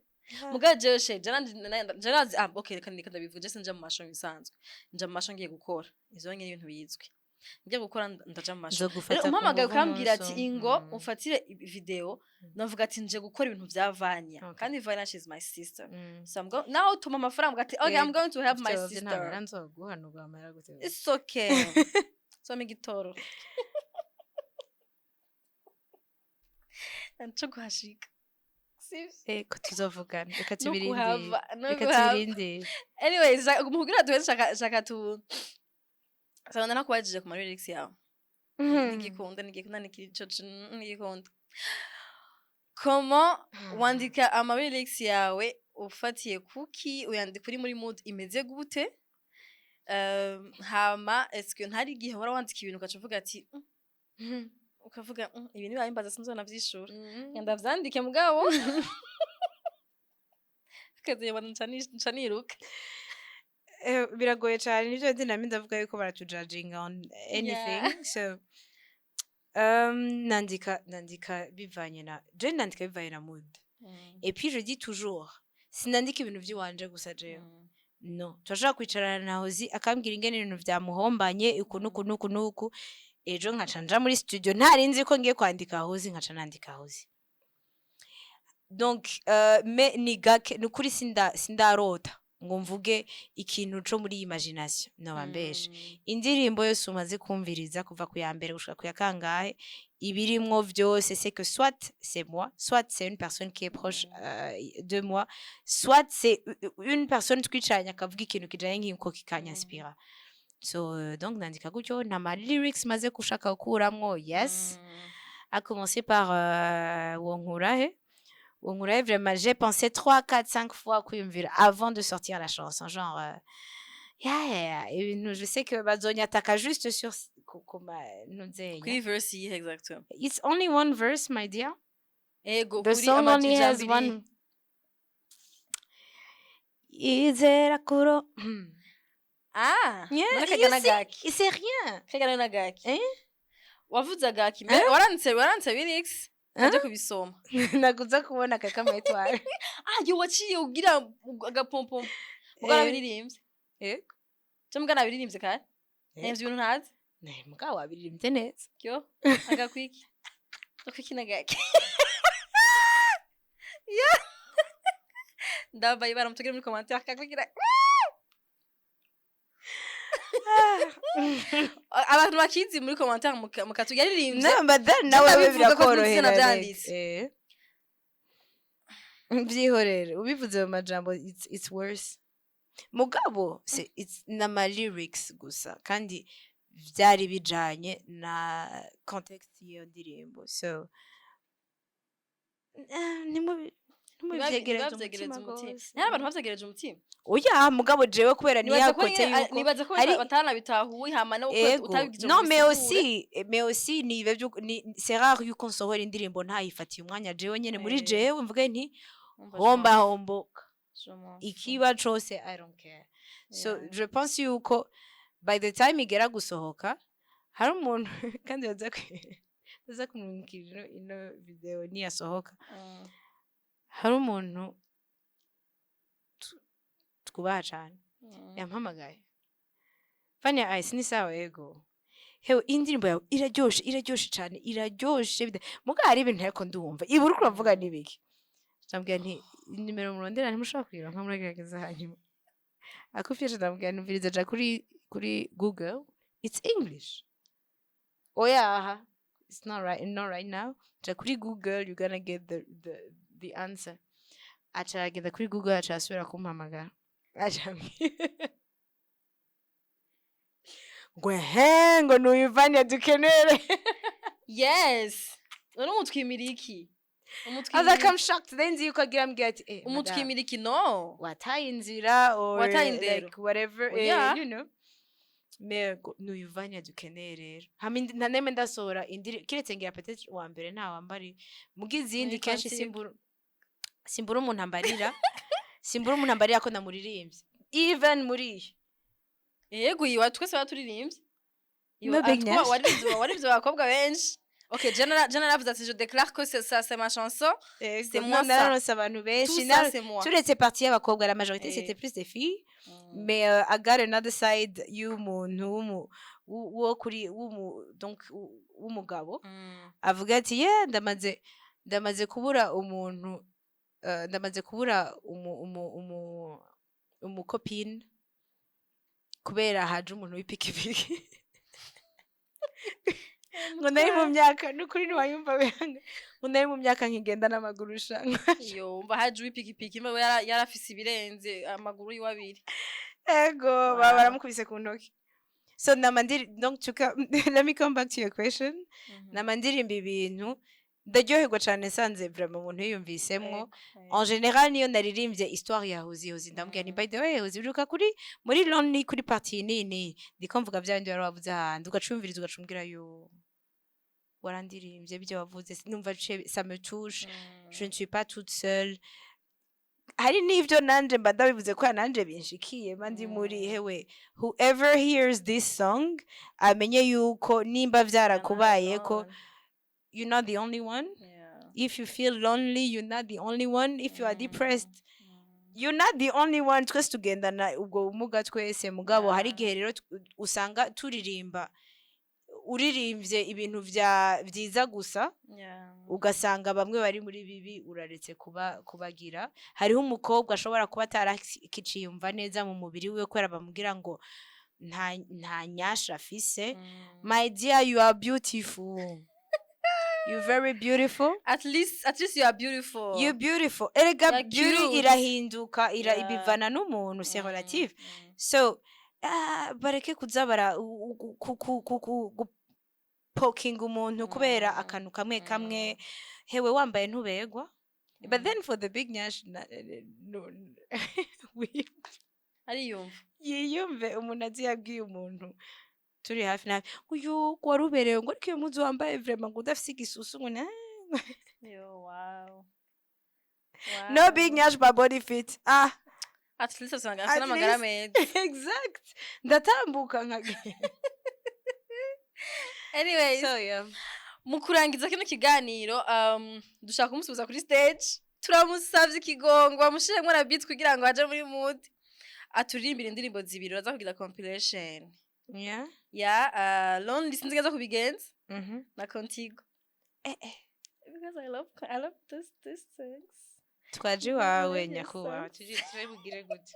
Muga jewe she janazi, ah okay, reka ndabivuga. Je sinja mu masho bisanzwe, nja mu masho ngiye gukora ivyo nyene, ibintu bizwi, ngiye gukora ndaja mu masho. Nzogufata Rero ku umpamagaye nguvu ukambwira ati umunsi umwe. ingo umfatire video, navuga ati nje gukora ibintu vya Vanya. Kandi Vanya, she's my sister. So I'm going now tuma amafaranga ati okay, I'm going to help my Ivyo nta sister. mahera nzoguha, nuguha amahera gute? It's okay, soma igitoro nco kuhashika, sivyo? Eko, tuzovugana, reka No tubirindire. kuhava no Reka kuhava. tubirindire. Anyways, mu kugira duheze, shaka tu sanga nakubajije ku ma lyrics yawe. Ntigikunda, ntigikunda, ntikico ntigikunda. Comment wandika ama lyrics yawe? Ufatiye kuki? Uyandika uri muri mood imeze gute? Hama est-ce que ntari igihe uhora wandika ibintu ugaca uvuga ati ukavuga ibi nibayimbaza sinzona vyishura, ndavyandike, mugabo kazeba nca niruka"? Biragoye cyane, nivyo ndi nami ndavuga yuko baratujudginga on anything. So nandika bivanye na je, nandika bivanye na mood. Et puis je dis toujours, sinandika ibintu vy'iwanje gusa jewe. No turashobora kwicarana na Hozi akambwira ingene ibintu vyamuhombanye uku nuku nuku nuku, ejo nkaca nja muri studio ntari nzi ko ngiye kwandika Hozi, nkaca nandika Hozi. Donc mais ni gake, ni ukuri, sindarota ngo mvuge ikintu co muri imagination, noba mbeshe. Indirimbo yose umaze kumviriza kuva ku ya mbere gushika ku ya kangahe, ibirimwo vyose, c'est que soit c'est moi, soit c'est une personne qui est proche de moi, soit c'est une personne twicaranye akavuga ikintu kijanye nk'uko kikanyanspira. So donc nandika gutyo, nta ma lyrics maze gushaka gukuramwo. Yes, à commencer par Wonkurahe. Wonkurahe, vraiment, j'ai pensé 3, 4, 5 fois kwiyumvira avant de sortir la chanson. Genre, yeah, ibintu je sais que bazonyataka juste sur kuma nuzenya. Kuri verse yihe exactement? It's only one verse, my dear. Ego. The song only has one. Izera kuro. Ah. Yeah, none you kagana see, gaki. C'est rien. Kagana nagaki. Eh? Wavuze agaki mbere, waranditse lyrics? Hein? Aje kubisoma. Nakuza kubona kaka étoile. Ah yo, waciye ugira agapompom mugana Eh. biririmbye. Yego. Cyo mugana biririmbye kare. Eh. Nemvye ibintu ntazi. Ne, mugabo wabiririmbye neza. Yo, agakwiki, agakwiki nagaki. Yeah, ndambaye, baramutubwira muri commentaire akakwikira. Abantu bakizi muri commentaire mukatubwira yaririmbye. No, but then nawe ndabivuga ko birakorohera. navyanditse. Like, eh. Vyihorere, ubivuze mu majambo it's worse. Mugabo it's nama lyrics gusa kandi vyari bijanye na context y'iyo ndirimbo, so ntimubivyegereze ntibavyegereze umutima umutima. gose. Ntihari abantu bavyegereje umutima. Oya, mugabo jewe kubera Nibaza ko niya côté yuko nibaza ko batanabitahuye, hama no Ego. utabigije. Non, mais aussi, mais aussi ni ibyo ni c'est rare yuko nsohora indirimbo ntayifatiye umwanya jewe nyene muri Eh. jewe mvuge nti homba homboka, ikiba cose, I don't care. So je pense yuko by the time igera gusohoka, hari umuntu kandi baza kumurungikira ino video niyasohoka, hari umuntu twubaha cane yampamagaye: "Vania Ice, ni sawa?" "Yego." "Hewe, indirimbo yawe iraryoshe, iraryoshe cane, iraryoshe, muga hari ibintu ariko ndumva ibi uriko uravuga nibiki?" Ndamubwira nti nimero murondera ntimushobora kuyironka, muragerageza. Hanyuma akufyesha, ndamubwira nti umviriza, ja kuri Google, it's English. Oya, aha, it's not right, not right now. Ja kuri Google, you're gonna get the answer. Aca aragenda kuri Google, aca asubira kumpamagara, aca ambwira ngo ehe, ngo nuyivanye dukenere. Yes, none umutwimira iki? I was like, I'm shocked. Then nzi yuko agira ambwira ati madam, Umutwimira iki? No. Wataye inzira or Wataye indero. like whatever, Oya. Mais nuyivanye dukeneye rero. Hama nta neme ndasohora indiri kiretse ngira peut-être uwa mbere nta wambari muga izindi Muri kenshi Quantique. Simbura umuntu ambarira, simbura umuntu ambarira ko namuririmbye, even muri iyo. Yego, iwa twese baturirimbye. No big Nash. Waririmbye abakobwa benshi. Ok, Jana naravuze ati: "Je déclare que c'est ça, c'est ma chanson." C'est moi, ça. Nararonse abantu Tout benshi. ça, c'est moi. Turetse partie y'abakobwa, la majorité c'était plus des filles, mais I got another side y'umuntu wo kuri w'umu donc w'umugabo avuga ati: "Yeah, ndamaze kubura umuntu, ndamaze kubura umu copine kubera haje umuntu w'ipikipiki." Ngo nari mu myaka, nukuri ntiwayumva banga, ngo nari mu myaka nkigenda n'amaguru sha. Yo, umva, haje uw'ipikipiki mbe yarafise ibirenze amaguru yiwe abiri. Ego. Wow. Baramukubise ku ntoki. So nama ndiri, donc let me come back to your question. Nama ndirimba ibintu Ndaryoherwa cane nsanze vraiment umuntu yiyumvisemwo. En général, niyo naririmbye histoire ya Hozi, Hozi ndamubwira ni: "By the way, Hozi, uribuka kuri muri Lonely, kuri partie nini ndiko mvuga vya bindi wari wavuze ahandi?" Ugacumviriza, ugacumubwira: "Yo, warandirimbye, ibyo wavuze numva ça me touche, je ne suis pas toute seule." Hari n'ivyo nanje mba ndabivuze ko nanje binshikiye, mba ndi muri hewe. Whoever hears this song amenye yuko nimba vyarakubayeko, you're not the only one. If you feel lonely, you're not the only one. If you are depressed, you're not the only one. Twese tugendana ubwo bumuga twese. Mugabo hari igihe rero usanga turirimba, uririmbye ibintu vya vyiza gusa, ugasanga bamwe bari muri bibi uraretse kuba kubagira. Hariho umukobwa ashobora kuba atarakiciyumva neza mu mubiri wiwe kubera bamubwira ngo nta nyasha afise. My dear, you are beautiful, you very beautiful. At least you are beautiful. You beautiful. Erega You're beauty cute. irahinduka, ira ibivana n'umuntu, c'est relative. So bareke kuza bara gupokinga umuntu kubera akantu kamwe kamwe. Hewe, wambaye ntubegwa. But then for the big nyash no, Ariyumva. Yiyumve. Umuntu azi yabwiye umuntu turi hafi na hafi: "Uyu wari uberewe," ngo: "Ariko iyo mpuzu wambaye vraiment," ngo: "udafise igisusu," ngo: Yo, wow. No big nyash but body fit, ah. At least usanga At afite n'amagara least. meza. Exact, ndatambuka nkagenda. Anyways, So yeah. mu kurangiza kino kiganiro, dushaka kumusubiza kuri stage. Turamusavye ikigongo, bamushiremwo na beat kugira ngo aje muri mood, aturirimbire indirimbo zibiri. Uraza kugira compilation ya Lonely, sinzi neza kubigenza, na Contigo, because I love this things. Twaje iwawe, Yes, nyakubahwa. yes. Tuje turabigire gute?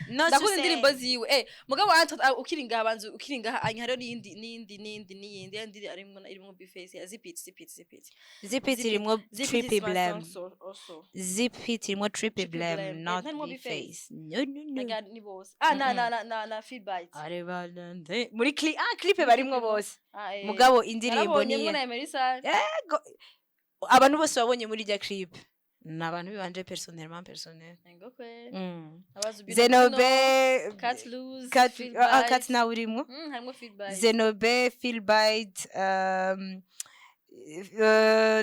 No. Ndakunda indirimbo ziwe. Mugabo ukiri ngaha, banzu ukiri ngaha anya, hariho n'iyindi n'iyindi n'iyindi n'iyindi yindi arimwo Bface ya Zip It, Zip It, Zip It. Zip It irimwo Zip It Trippy is my Blem. song so, also. Zip It irimwo Trippy Trippy Blem, Blem. Not Ntarimwo Bface. No, no, no. Naga ni bose, ah, na na Feel Bite. Arebana muri clip barimwo bose. Ah. Mugabo indirimbo Narabonye ni mwo na Emery Sun. Ego, abantu bose babonye muri rya clip ni abantu bibanje personnellement, personnel. Ngo kwe. Abazi Bino. Zenobe. Cat Loose. Cat. Feel Ah, Bite. Cat nawe urimo. Harimo Feel Bite. Zenobe, Feel Bite,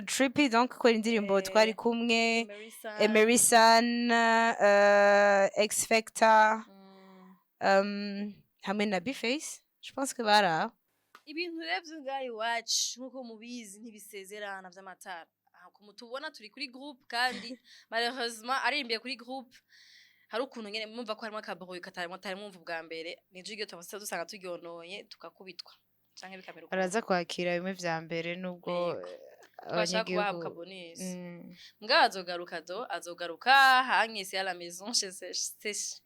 Trippy, donc kubera indirimbo twari kumwe. Emery Sun. Emery Sun, X Factor, hamwe na Bface. Je pense que bari aho. Ibintu rero vyo ngaha iwacu, nk'uko mubizi, ntibisezerana vy'amatara. Aha mutubona turi kuri groupe, kandi malheureusement arimbiye kuri groupe, hari ukuntu nyene mumva ko harimo akabohoye katari mwumva ubwa mbere. Nijo igihe tubasa dusanga turyonoye, tukakubitwa canke bikamera ukuntu. Baraza kwakira bimwe vya mbere nubwo Yego. Twashaka kubaha abanyagihugu kabonisi. Mbwa azogaruka do, azogaruka hanyese à la maison, chez chez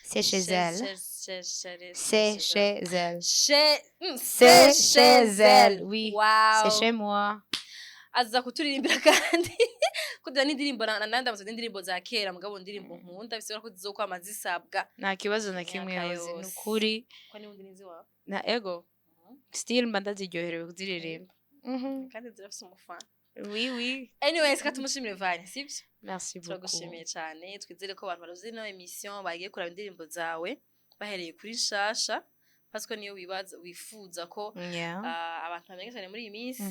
C'est chez elle. Chez chez C'est chez elle. Chez C'est chez elle, oui. Wow. C'est chez moi. Aza kuturirimbira kandi kugira n'indirimbo nandi amaze n'indirimbo za kera, mugabo indirimbo nkunda bisigura ko zizokwama zisabwa. Nta kibazo na kimwe. Imyaka Yoze, ni yose. ukuri. Ko n'ubundi nizi wawe. Na ego still mba ndaziryoherewe kuziririmba. Kandi zirafise umufana. Oui. Anyways, ka tumushimire Vane, sibyo? Merci beaucoup. Turagushimiye cyane. Twizere ko abantu baruzi ino émission bagiye kuraba indirimbo zawe bahereye kuri nshasha, parce que niyo wibaza wifuza ko abantu bamenye cyane muri iyi minsi.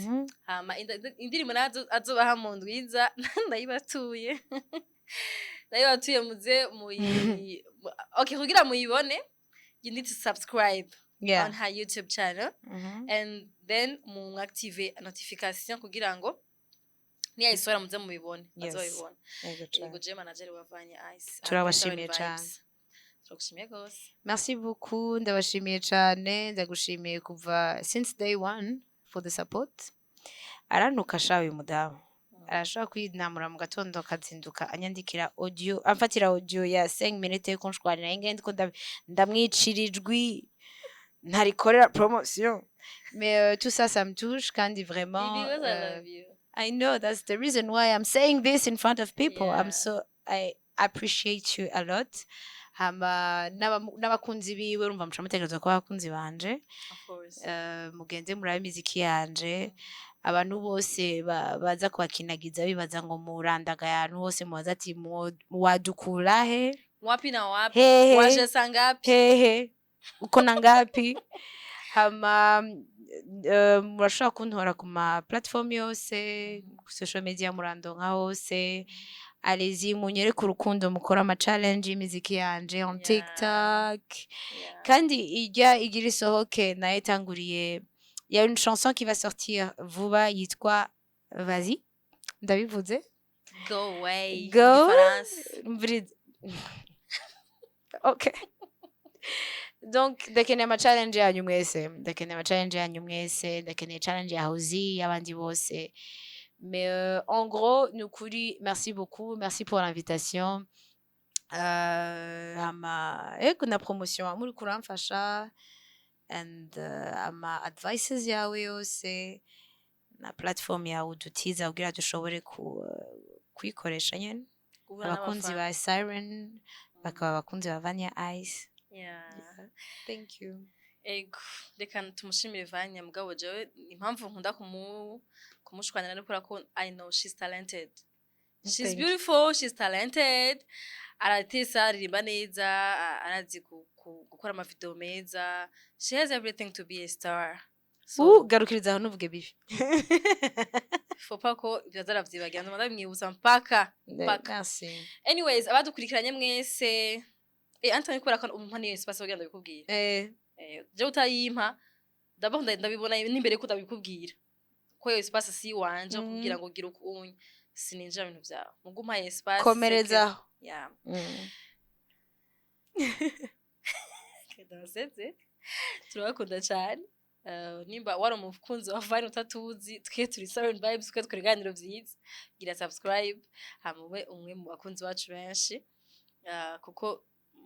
Hama indirimbo nazo azobaha mu ndwiza, ndayibatuye, ndayibatuye, muze muyi okay, kugira muyibone you need to subscribe on her YouTube channel and then mu active notification kugira ngo niyayisohora muze mubibone. Bazobibona. Yego cane. Yego, je manager wavanye Ice. Turabashimiye cane. Turagushimiye gose. Merci beaucoup, ndabashimiye cane, ndagushimiye kuva since day one for the support. Arantuka sha uyu mudamu. Arashobora kwinamura mu gatondo akazinduka anyandikira audio, amfatira audio ya 5 minutes ko nshwanira ingene ndiko ndamwicira ijwi, ntarikorera promotion. Mais tout ça, ça me touche kandi vraiment Because I love you. I know, that's the reason why I'm saying this in front of people. I'm so I appreciate you a lot. Hama n'abakunzi biwe, urumva muca mutekereza ko abakunzi banje. Of course. Mugenze murabe imiziki yanje. Abantu bose baza kubakinagiza bibaza ngo murandagaye ahantu hose, mubaza ati: "Wadukura he?" Wapi na wapi? Hehe? Waje saa ngapi? Hehe, uko na ngapi? Hama murashobora kuntora ku ma platform yose, social media murandonka hose. Allez-y, munyereke urukundo, mukora ama challenge y'imiziki yanje on TikTok. Kandi ijya igira isohoke nayo itanguriye, il y a une chanson qui va sortir vuba yitwa Vas-y, ndabivuze. Go away. Go. Igifaransa. Ok, donc ndakeneye ama challenge yanyu mwese, ndakeneye ama challenge yanyu mwese, ndakeneye challenge ya Houzi, y'abandi bose. Mais en gros, nukuri, merci beaucoup, merci pour l'invitation. Hama ego na promotion muri kuramfasha and ama advices yawe yose na platform yawe udutiza kugira dushobore kuyikoresha nyene. Guhura Abakunzi n'abafana. ba Siren bakaba abakunzi ba Vania Ice. Thank you. Ego, reka tumushimire Vanya. Mugabo jewe impamvu nkunda kumushwanira no kubera ko I know she's talented. She's Thank you. beautiful, she's talented. Aratesa, aririmba neza, arazi gukora amavideo meza. She has everything to be a star. So, Garukiriza aho, ntuvuge bibi. Faut pas ko ibyo azaravyibagira, nduma ndabimwibutsa mpaka mpaka. Merci. Anyways, abadukurikiranye mwese, Anthony, kubera ko umpa niyo espace kugira ndabikubwira. Je utayimpa d'abord ndabibona n'imbere ko ndabikubwira ko iyo espace si wanje kugira ngo gira ukunye sininjira mu bintu vyawe, mugu umpa espace. Komerezaho. Yeah. Ndaseze, turabakunda cyane. Nimba wari umukunzi wa Vine utatuzi, twe turi Siren Vibes, twe dukora ibiganiro vyiza. Gira subscribe hama ube umwe mu bakunzi bacu benshi. Kuko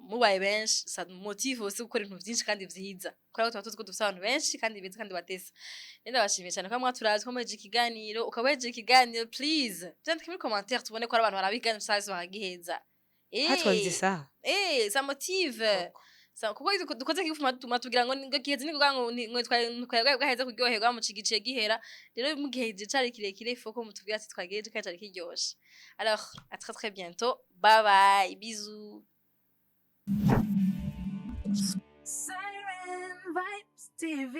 mubaye benshi, ça motive aussi gukora ibintu vyinshi kandi vyiza, kubera ko tuba tuzi ko dufise abantu benshi kandi beza kandi batesa. Rero ndabashimiye cyane ko mwaturazi ko muhejeje ikiganiro. Ukaba wejeje ikiganiro, please vyandike muri commentaire, tubone ko ari abantu baraba ikiganiro cyacu bakagiheza. Hatwagize isaha. Ça motive. Kuko iyo dukoze kigufuma tuma tugira ngo giheze, ni kugira ngo ngo twari bwaheze kuryoherwa mu cigice gihera. Rero mu gihe cari kirekire, il faut ko mutubwira ati twagejeje kandi cari kiryoshe. Alors, à très très bientôt, bye bye, bisous. Siren Vibes TV.